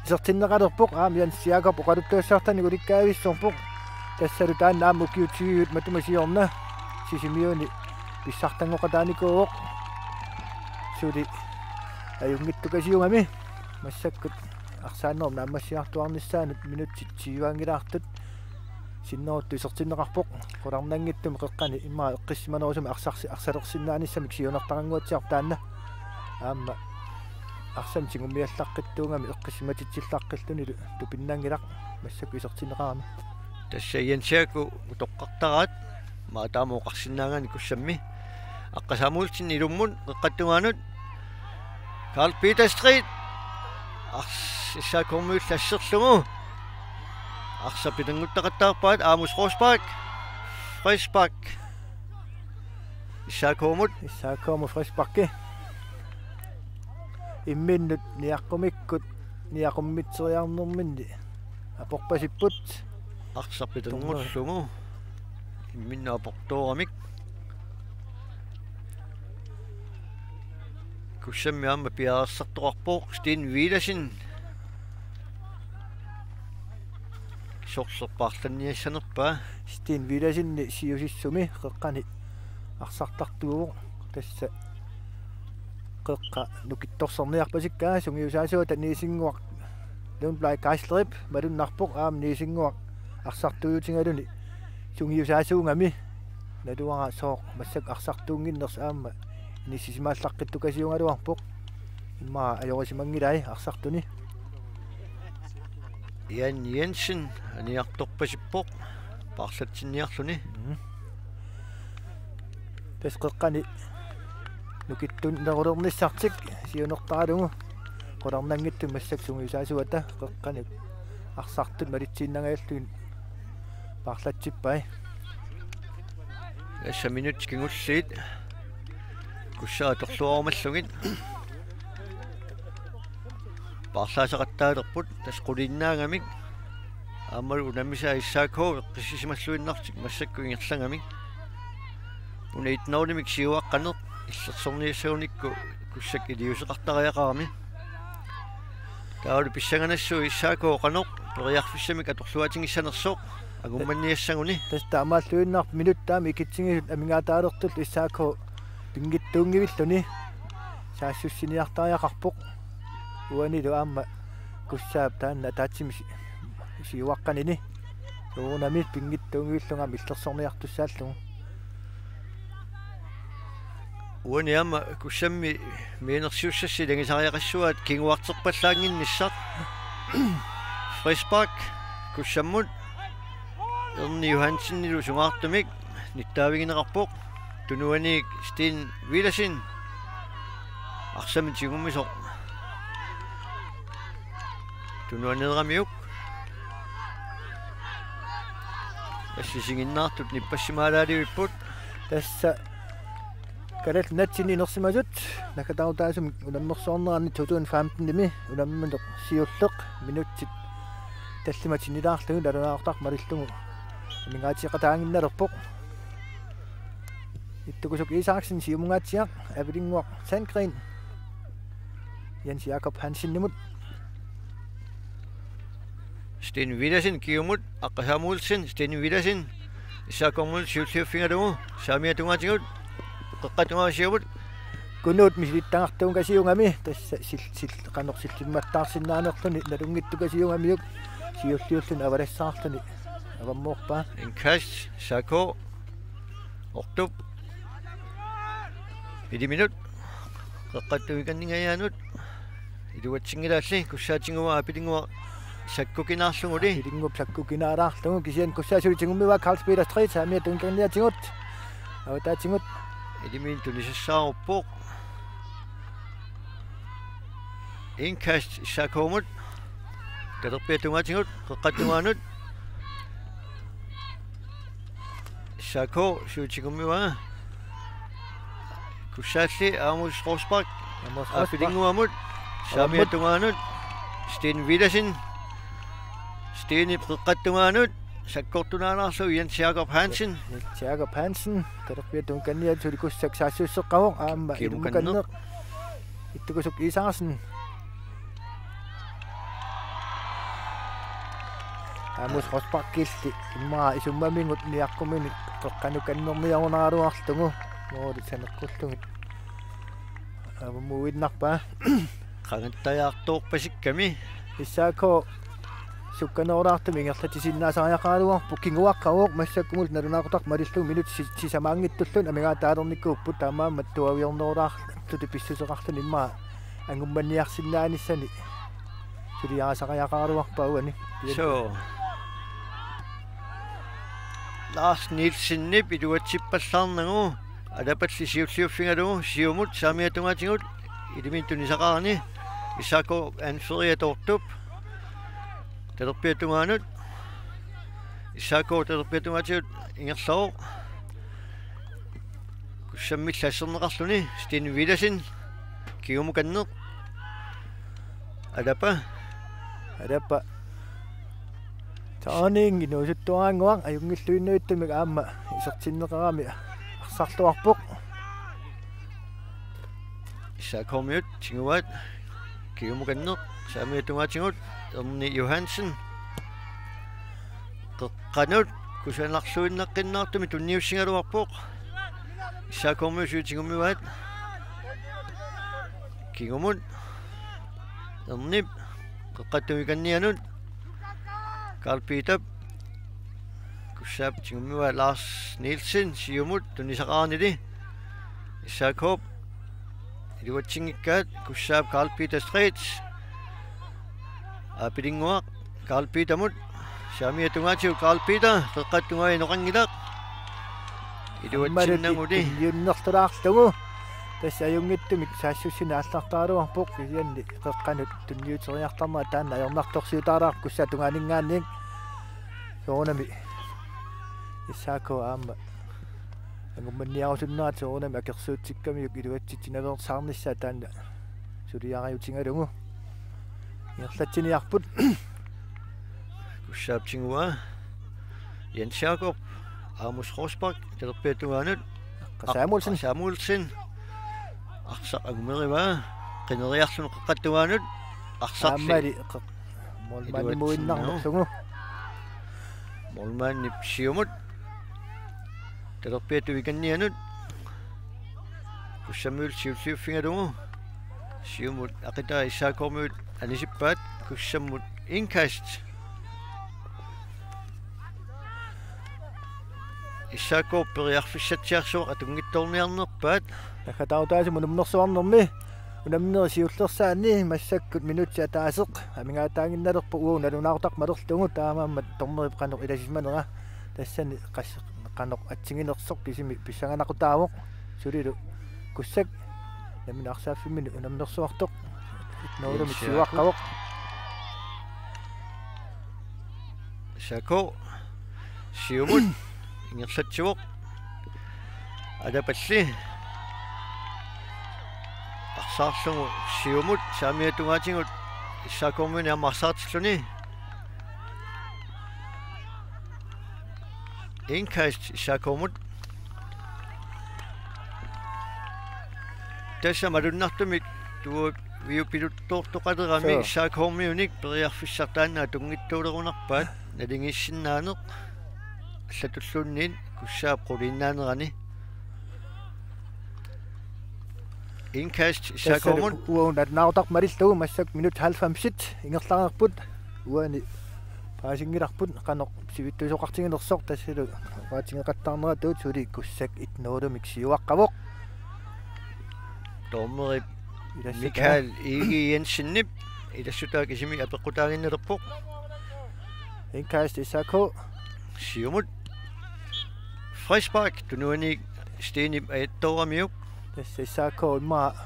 isertinneqalerpoq, aamma Jens Jakob oqaluttuassartanik ulikkaavissorpoq. Tassalu taanna aamma ukiut tyve matuma siorna Sisimiuni pissartanngoqataanikuuvoq. Suli ajunngitsukasiugami massakkut arsaannerup naammassiartuarnissaanut minutsit tyve-anngilaartut sinneruttut isertinneqarpoq. Qularnanngitsumik qeqqani immaqa eqqissimanerusumik arsarsi-, arsalersinnaanissamik siunertaraannguatsiarpoq taanna. Aamma arsamik tigummiallaqqittuugami eqqissimatitsilluaqqillunilu tupinnanngilaq massakkut isertinneqarami. Tassa Jens Jakob utoqqartaraat, maani taama oqarsinnaagaanni Kussammi. Aqqa Samuelsen ilummut, qeqqata tungaanut. Karl Peter Street. Ars-, S A K-miut asserlugu. Arsaq pitannguttaqattaarpaat, Aamus frispark. Frispark. S A K-mut. S A K-mut frisparki. Imminnut niaqqumikkut, niaqqummitseriarnerminni aporpasipput. Arsaq pitannguullugu. Imminnut aportooramik. Kussammi aamma piareersartoqarpoq Steen Villadsen. Sorleq paarlanniassanerpaa. Steen Villadsen siusissumi qeqqani arsartartuuvoq, tassa qeqqa nukittorserniarpasikkaa. Sungiusaasuata Niisinnguaq Lundblad Geislerip malunnarpoq, aamma Niisinnguaq arsartuujutigaluni sungiusaasuugami. Naluara sooq massakkut arsartuunnginnersoq aamma inissisimallaqqittukasiugaluarpoq. Immaqa ajorisimanngilai arsartuni. Jan Jensen aniartorpasippoq paarlatsinniarluni. Mhm. Tassa qeqqani nukittunnerulernissartik siunertaralugu, qularnanngitsumik massakkut sungiusaasuata qeqqani arsartut malitsiinnangajallugit paarlatsippai. Tassa minutsit kingulliit Kussap atorluarumallugit paarlaasaqattaalerput, tassa quliinnaagamik. Aammalu unammisaat S A K eqqissisimalluinnartik massakkut ingerlagamik. Una et-nulimik siuaqqaneq illersorniassagunikku Kussap iliuuseqartariaqarami. Taavalu pissanganassaaq S A K qanoq periarfissamik atorluatigissanersoq angummanniassaguni. Tassa taamaalluinnarpoq, minutsit taama ikitsigisut amigaataalertullu S A K pinngitsuunngivilluni saassussiniartariaqarpoq. Uanilu aamma Kussaap taanna ataatsimik si-, siuaqqanini. Soorunami pinngitsuunngivillunga aamma illersorniartussaallugu. Uani aamma Kussammi mianersiussassi ilagisariaqassuaat kinguarterpallaannginnissaq. Frispark Kussammut. Erni Johansenilu sungaartumik nittaavigineqarpoq. Tunuaniit Steen Villadsen. Arsamik tigummisoq tunuaneeramiuk. Tassa isiginnaartut nippassimaalaalerput. Tassa Kalaallit Nunaanni inersimasut naggatarutaasumik unammersuarneranni to tusind femten-imi unammineq siulleq minutsit tallimat sinnilaarlugit nalunaaqutaq malillugu amigaateqataaginnalerpoq. Ittukusuk Isaksen siumungaatsiaq, Avilinnguaq Sandgreen Jens Jakob Hansenimut. Steen Villadsen kingumut, Aqqasaamulsen, Steen Villadsen S A K-mut siulliuffigalugu, saamiata tungaatigut, qeqqata tungaanut siumut. Kunuut misilittagartuugasiugami, tassa sil-, sil-, qanoq sillimmattaarsinnaanerluni nalunngittukasiugamiuk, siulliulluni avalassaarluni avammoorpaa. Indkast, S A K, Ortup. Iliminut. Qeqqata tungaanut. Iluatsinngilaalli, Kussaatigut Avilinnguaq sakkukinaarluguli. Avilinnguup sakkukinaalaarlugu, kisianni Kussaap suli tigummivaa, Carl Peter Street, saamiata tungaanut. Avataatigut. Iliminnut tunisassaaruppoq. Indkast S A K-mut. Talerpiata tungaatigut, qeqqata tungaanut. S A K suli tigummivaa. Kussaalli Amos Rosbach. Amos Rosbach. Avilinnguamut. Saamiata tungaanut. Steen Villadsen. Steenip qeqqata tungaanut. Sakkortunaalaarlugu Jens Jakob Hansen. Jens Jakob Hansen. Talerpiata tungaanut suli Kussak saassusseqqavoq. Aamma kimukanneq. Ilumukanneq. Ittukusuk Isaksen. Amos Rosbachilli immaqa isummamigut niaqquminik qeqqanukannermiarunaaraluarlugu. Mooli saneqqullugit avammuinnarpaa. Qangattajaartoorpasikkami. S A K sukkanerulaartumik ingerlatsisinnaasariaqaraluarpoq, kinguaqqavoq, massakkumut nalunaaqutaq malillugu minutsit si-, sisamaanngitsulluunniit amigaataalernikuupput, taamaammat tuaviornerulaarlutik pissuseqarluni immaqa angummanniarsinnaanissani suliarisariaqaraluarpaa uani. So. Lars Nielsenip iluatsippallaarnagu, Alapalli siulliuffigalugu siumut, saamiata tungaatigut, iliminnut tunisaqarani, S A K anføreriat Ortup. Talerpiata tungaanut. S A K talerpiata tungaatigut ingerlavoq. Kussammilli asserneqarluni, Steen Villadsen. Kingumukanneq. Alapa. Alapa. Taaniingi inuusuttuaraannguaq, ajunngilluinnavittumik aamma isertinneqarami arsarluarpoq. S A K-miut tiguaat. Kingumukanneq, saamiata tungaatigut, Erni Johansen. Qeqqanut, kusanarluinnaqqinnaartumik tunniussigaluarpoq. S A K-miut suli tigummivaat. Kingumut, Ernip, qeqqata tungaanut. Carl Peter. Kussaap tigummivaa Lars Nielsen, siumut, tunisaqaranili. S A K-p iluatsinngikkaat, Kussaap Carl Peter Street. Avilinnguaq, Carl Petermut. Saamiata tungaatigut Carl Peter, qeqqata tungaanut inoqanngilaq. Iluatsinnaguli. Tunniunnertulaarlugu. Tassa ajunngitsumik saassussineq aallartaraluarpoq, kisianni qeqqanut tunniuteriartarnera taanna ajornartorsiutaalaarpoq Kussaap tungaaninngaanniit. Soorunami S A K aamma Angummanniarusunnerat soorunami akersuutsikkamiuk iluatsitsinaveersaarnissaa taanna suliariutigalugu. Ingerlatsiniarput. Kussaap tiguaa. Jens Jakob, Amos Rosbach, talerpiata tungaanut. Qa Samuelsen. Qa Samuelsen. Arsaq angumerivaa. Qineriarluni qeqqata tungaanut. Arsarli. Aammali qeq-, målmandimuinnarnerlugu. Målmandip siumut. Talerpiata tungaanut. Kussammiut siulliuffigalugu. Siumut aqitaa S A K-miut anisippaat. Kussammut indkast. S A K periarfissatsiarsuaq atunngitsoorniarnerpaat. Naggataarutaasumik unammersuarnermi. Unammeri siullersaanni massakkut minutsit ataaseq amigaataaginnalerpoq, uagut nalunaaqutaq malerlugu, taamaammat dommerip qanoq ilasimanera tassani qas-, qanoq atsiginersoq kisimi pissanganaqutaavoq. Sulilu Kussak nammineq arsaaffimmini unammersuartoq. Et-nulimi siuaqqavoq. S A K siumut ingerlatsivoq. Alapalli. Arsaarlugu siumut saamiata tungaatigut S A K-miuni aamma arsaartilluni. Indkast S A K-mut. Tassa malunnartumik tuaviupiluttoortoqalerami. Suu. S A K-miunik periarfissaq taanna atunngitsoorunarpaat, naligiissinnaaneq allatulluunniit Kussaap quliinnaanerani. Indkast S A K-mut. Tassa uagut nalunaaqutaq malillugu, massakkut minut halvfemsit ingerlareerput. Uani paasinngilarput qanoq sivitsuisoqartiginersoq, tassalu oqaatigeqattaarneratut suli Kussak et-nulimik siuaqqavoq. Dommerip ilassutaat. Michael Igi Jensenip ilassutaa kisimi apeqqutaaginnalerpoq. Indkast S A K. Siumut. Frispark, tunuaniit Stenip ajattooramiuk. Tassa S A K immaqa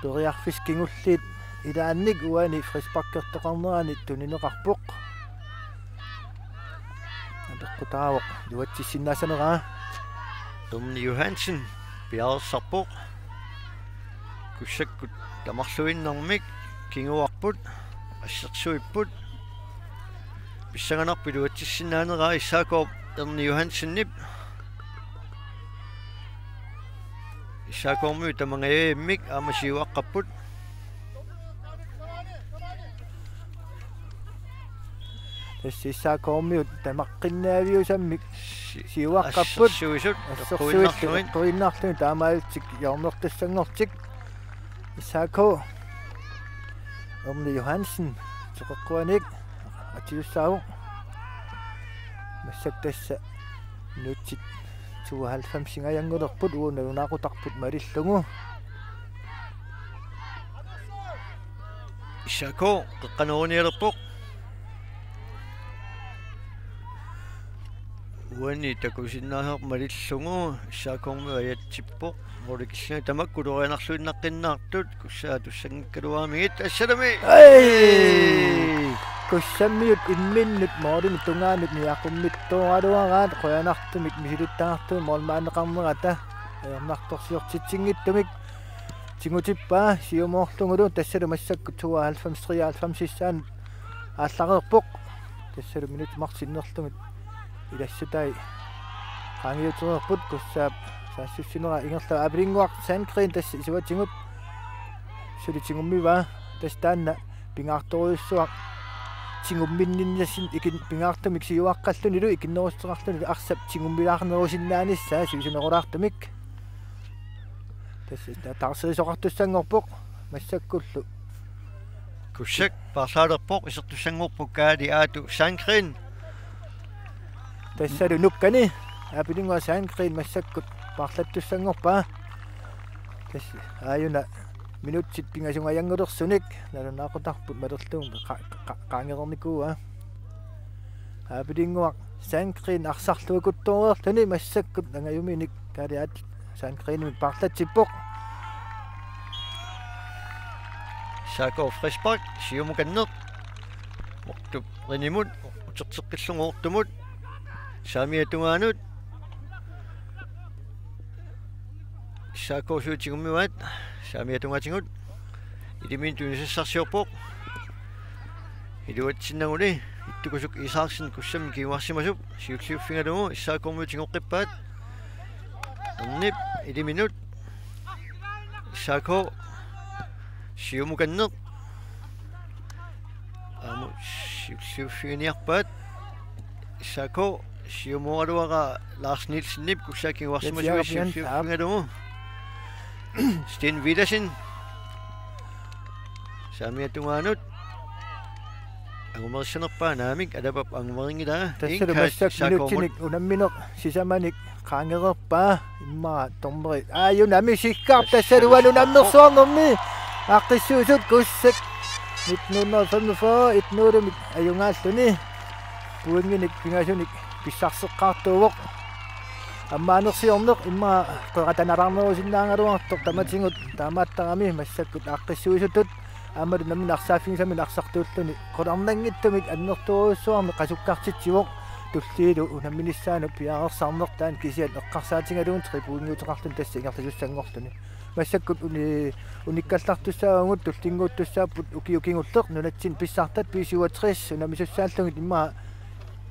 periarfissat kingulliit ilaannik uani frisparkertoqarnerani tunineqarpoq. Apeqqutaavoq iluatsissinnaassaneraa. Tommy Johansen piareersarpoq. Kussakkut tamarluinnarmik kinguarput, assersuipput. Pissanganarpoq iluatsissinnaaneraa S A K-p Erni Johansenip. S A K-miut tamangajammik aamma siuaqqapput. Tassa S A K-miut tamaqqinnaviusammik si-, siuaqqapput. Assersuisut, assersuillu eqquinnarlugit. Eqquinnarlugit taamaallutik hjørnertussanngortik. S A K. Erni Johansen, teqeqquanik atiussaavoq. Massakkut tassa minutsit tooghalvfemsingajanngulerput, uagut nalunaaqutarput malillugu. S A K qeqqanoorunialerpoq. Uani takusinnaasoq malillugu S A K-miut ajatsippoq. Målikillugit tamakku ulorianarluinnaqqinnaartut, Kussaat tussanngikkaluaramigit, assalumi. Ai! Kussammiut imminnut målimit tungaanut niaqummittooraluaraat, qujanartumik misilittagartumik målmandeqarnerata ajornartorsiortitsinngitsumik tigutippaa siumoorlugulu, tassalu massakkut tooghalvfems treoghalvfemsissaanut aallareerpoq. Tassalu minutsit marluk sinnerlugit ilassutaat qaangiutereerput. Kussaap saassussineraa ingerlavoq. Aapilinnguaq Sandgreen tassa isuatigut suli tigummivaa. Tassa taanna pingaartorujussuaq tigumminninnissaanut ikin-, pingaartumik siuaqqallunilu ikinnerussuteqarlunilu arsap tigummilaarnerusinnaanissaa sivisunerulaartumik. Tassa ta-, taarsiisoqartussanngorpoq massakkullu. Kussak paarlaalerpoq, isertussanngorpoq Kaali Aatu Sandgreen. Tassalu nukkani Aapilinnguaq Sandgreen massakkut paarlattussanngorpaa. Tassa aajuna minutsit pingasungajanngulersunik nalunaaqutarput malerlugu qa-, qa-, qaangereernikuuaa. Aapilinnguaq Sandgreen arsarluakuttoreerluni massakkut angajuminik Kaali Aatu Sandgreenimik paarlatsippoq. S A K frispark, siumukanneq. Mortup Rinimut, uterteqqillugu Mortumut. Saamiata tungaanut. S A K-sut tigummivaat saamiata tungaatigut. Ilimi tunisassarsiorpoq. Iluatsinnaguli Ittukusuk Isaksen Kussammi kinguarsimasup siulliuffigalugu S A K-miut tigoqqippaat. Ernip iliminut. S A K siumukanneq. Aamma siulliuffiginiarpaat. S A K siumooraluaraa Lars Nielsenip Kussaap kinguarsimasup siulliuffigalugu. Sten Villadsen. Saamiata tungaanut. Angumerissanerpaa naamik, Alapap angumerinngilaa. Tassalu massakkut minutsinik unammineq sisamanik qaangereerpaa immaqa dommeri. Aajuna misikkaaq tassalu unammersuarnermi. Aaqqissuisut Kussak nitten hundrede og femogfyrre et nul-imik ajugaalluni. Pointinik pingasunik pissarseqqaartuuvoq. Ammaanersiorneq immaqa qeqatanalaarnerusinnaagaluartoq tamatigut taamaattarami massakkut aaqqissuisutut aammalu nammineq arsaaffigisamik arsartuulluni qularnanngitsumik annertoorujussuarmik qasukkartitsivoq. Tulliilu unamminissaanut piareersarneq taanna kisiat eqqarsaatigalugu tribuuniuteqarluni tassa ingerlasussanngorluni. Massakkut uni-, unikkallartussaavugut tullinnguuttussaapput ukiut kingulliit nunatsinni pissartat B syvogtres unammisussaallugit immaqa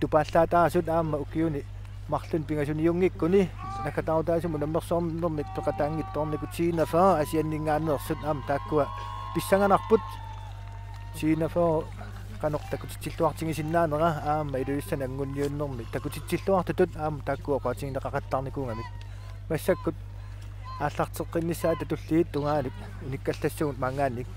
tupaallaataasut aamma ukiuni marlunni pingasuniunngikkuni naggataarutaasumik unammersuarnermik peqataanngitsoornikut T enogfyrre Aasianninngaanneersut aamma taakkua pissanganarput. T enogfyrre qanoq takutitsilluartigisinnaanera aamma Ilulissani anguniunnermi takutitsilluartutut aamma taakkua oqaatigineqaqattaarnikuugamik. Massakkut aallarteqqinnissaata tulliit tungaanut unikkallassugut maanngaanniit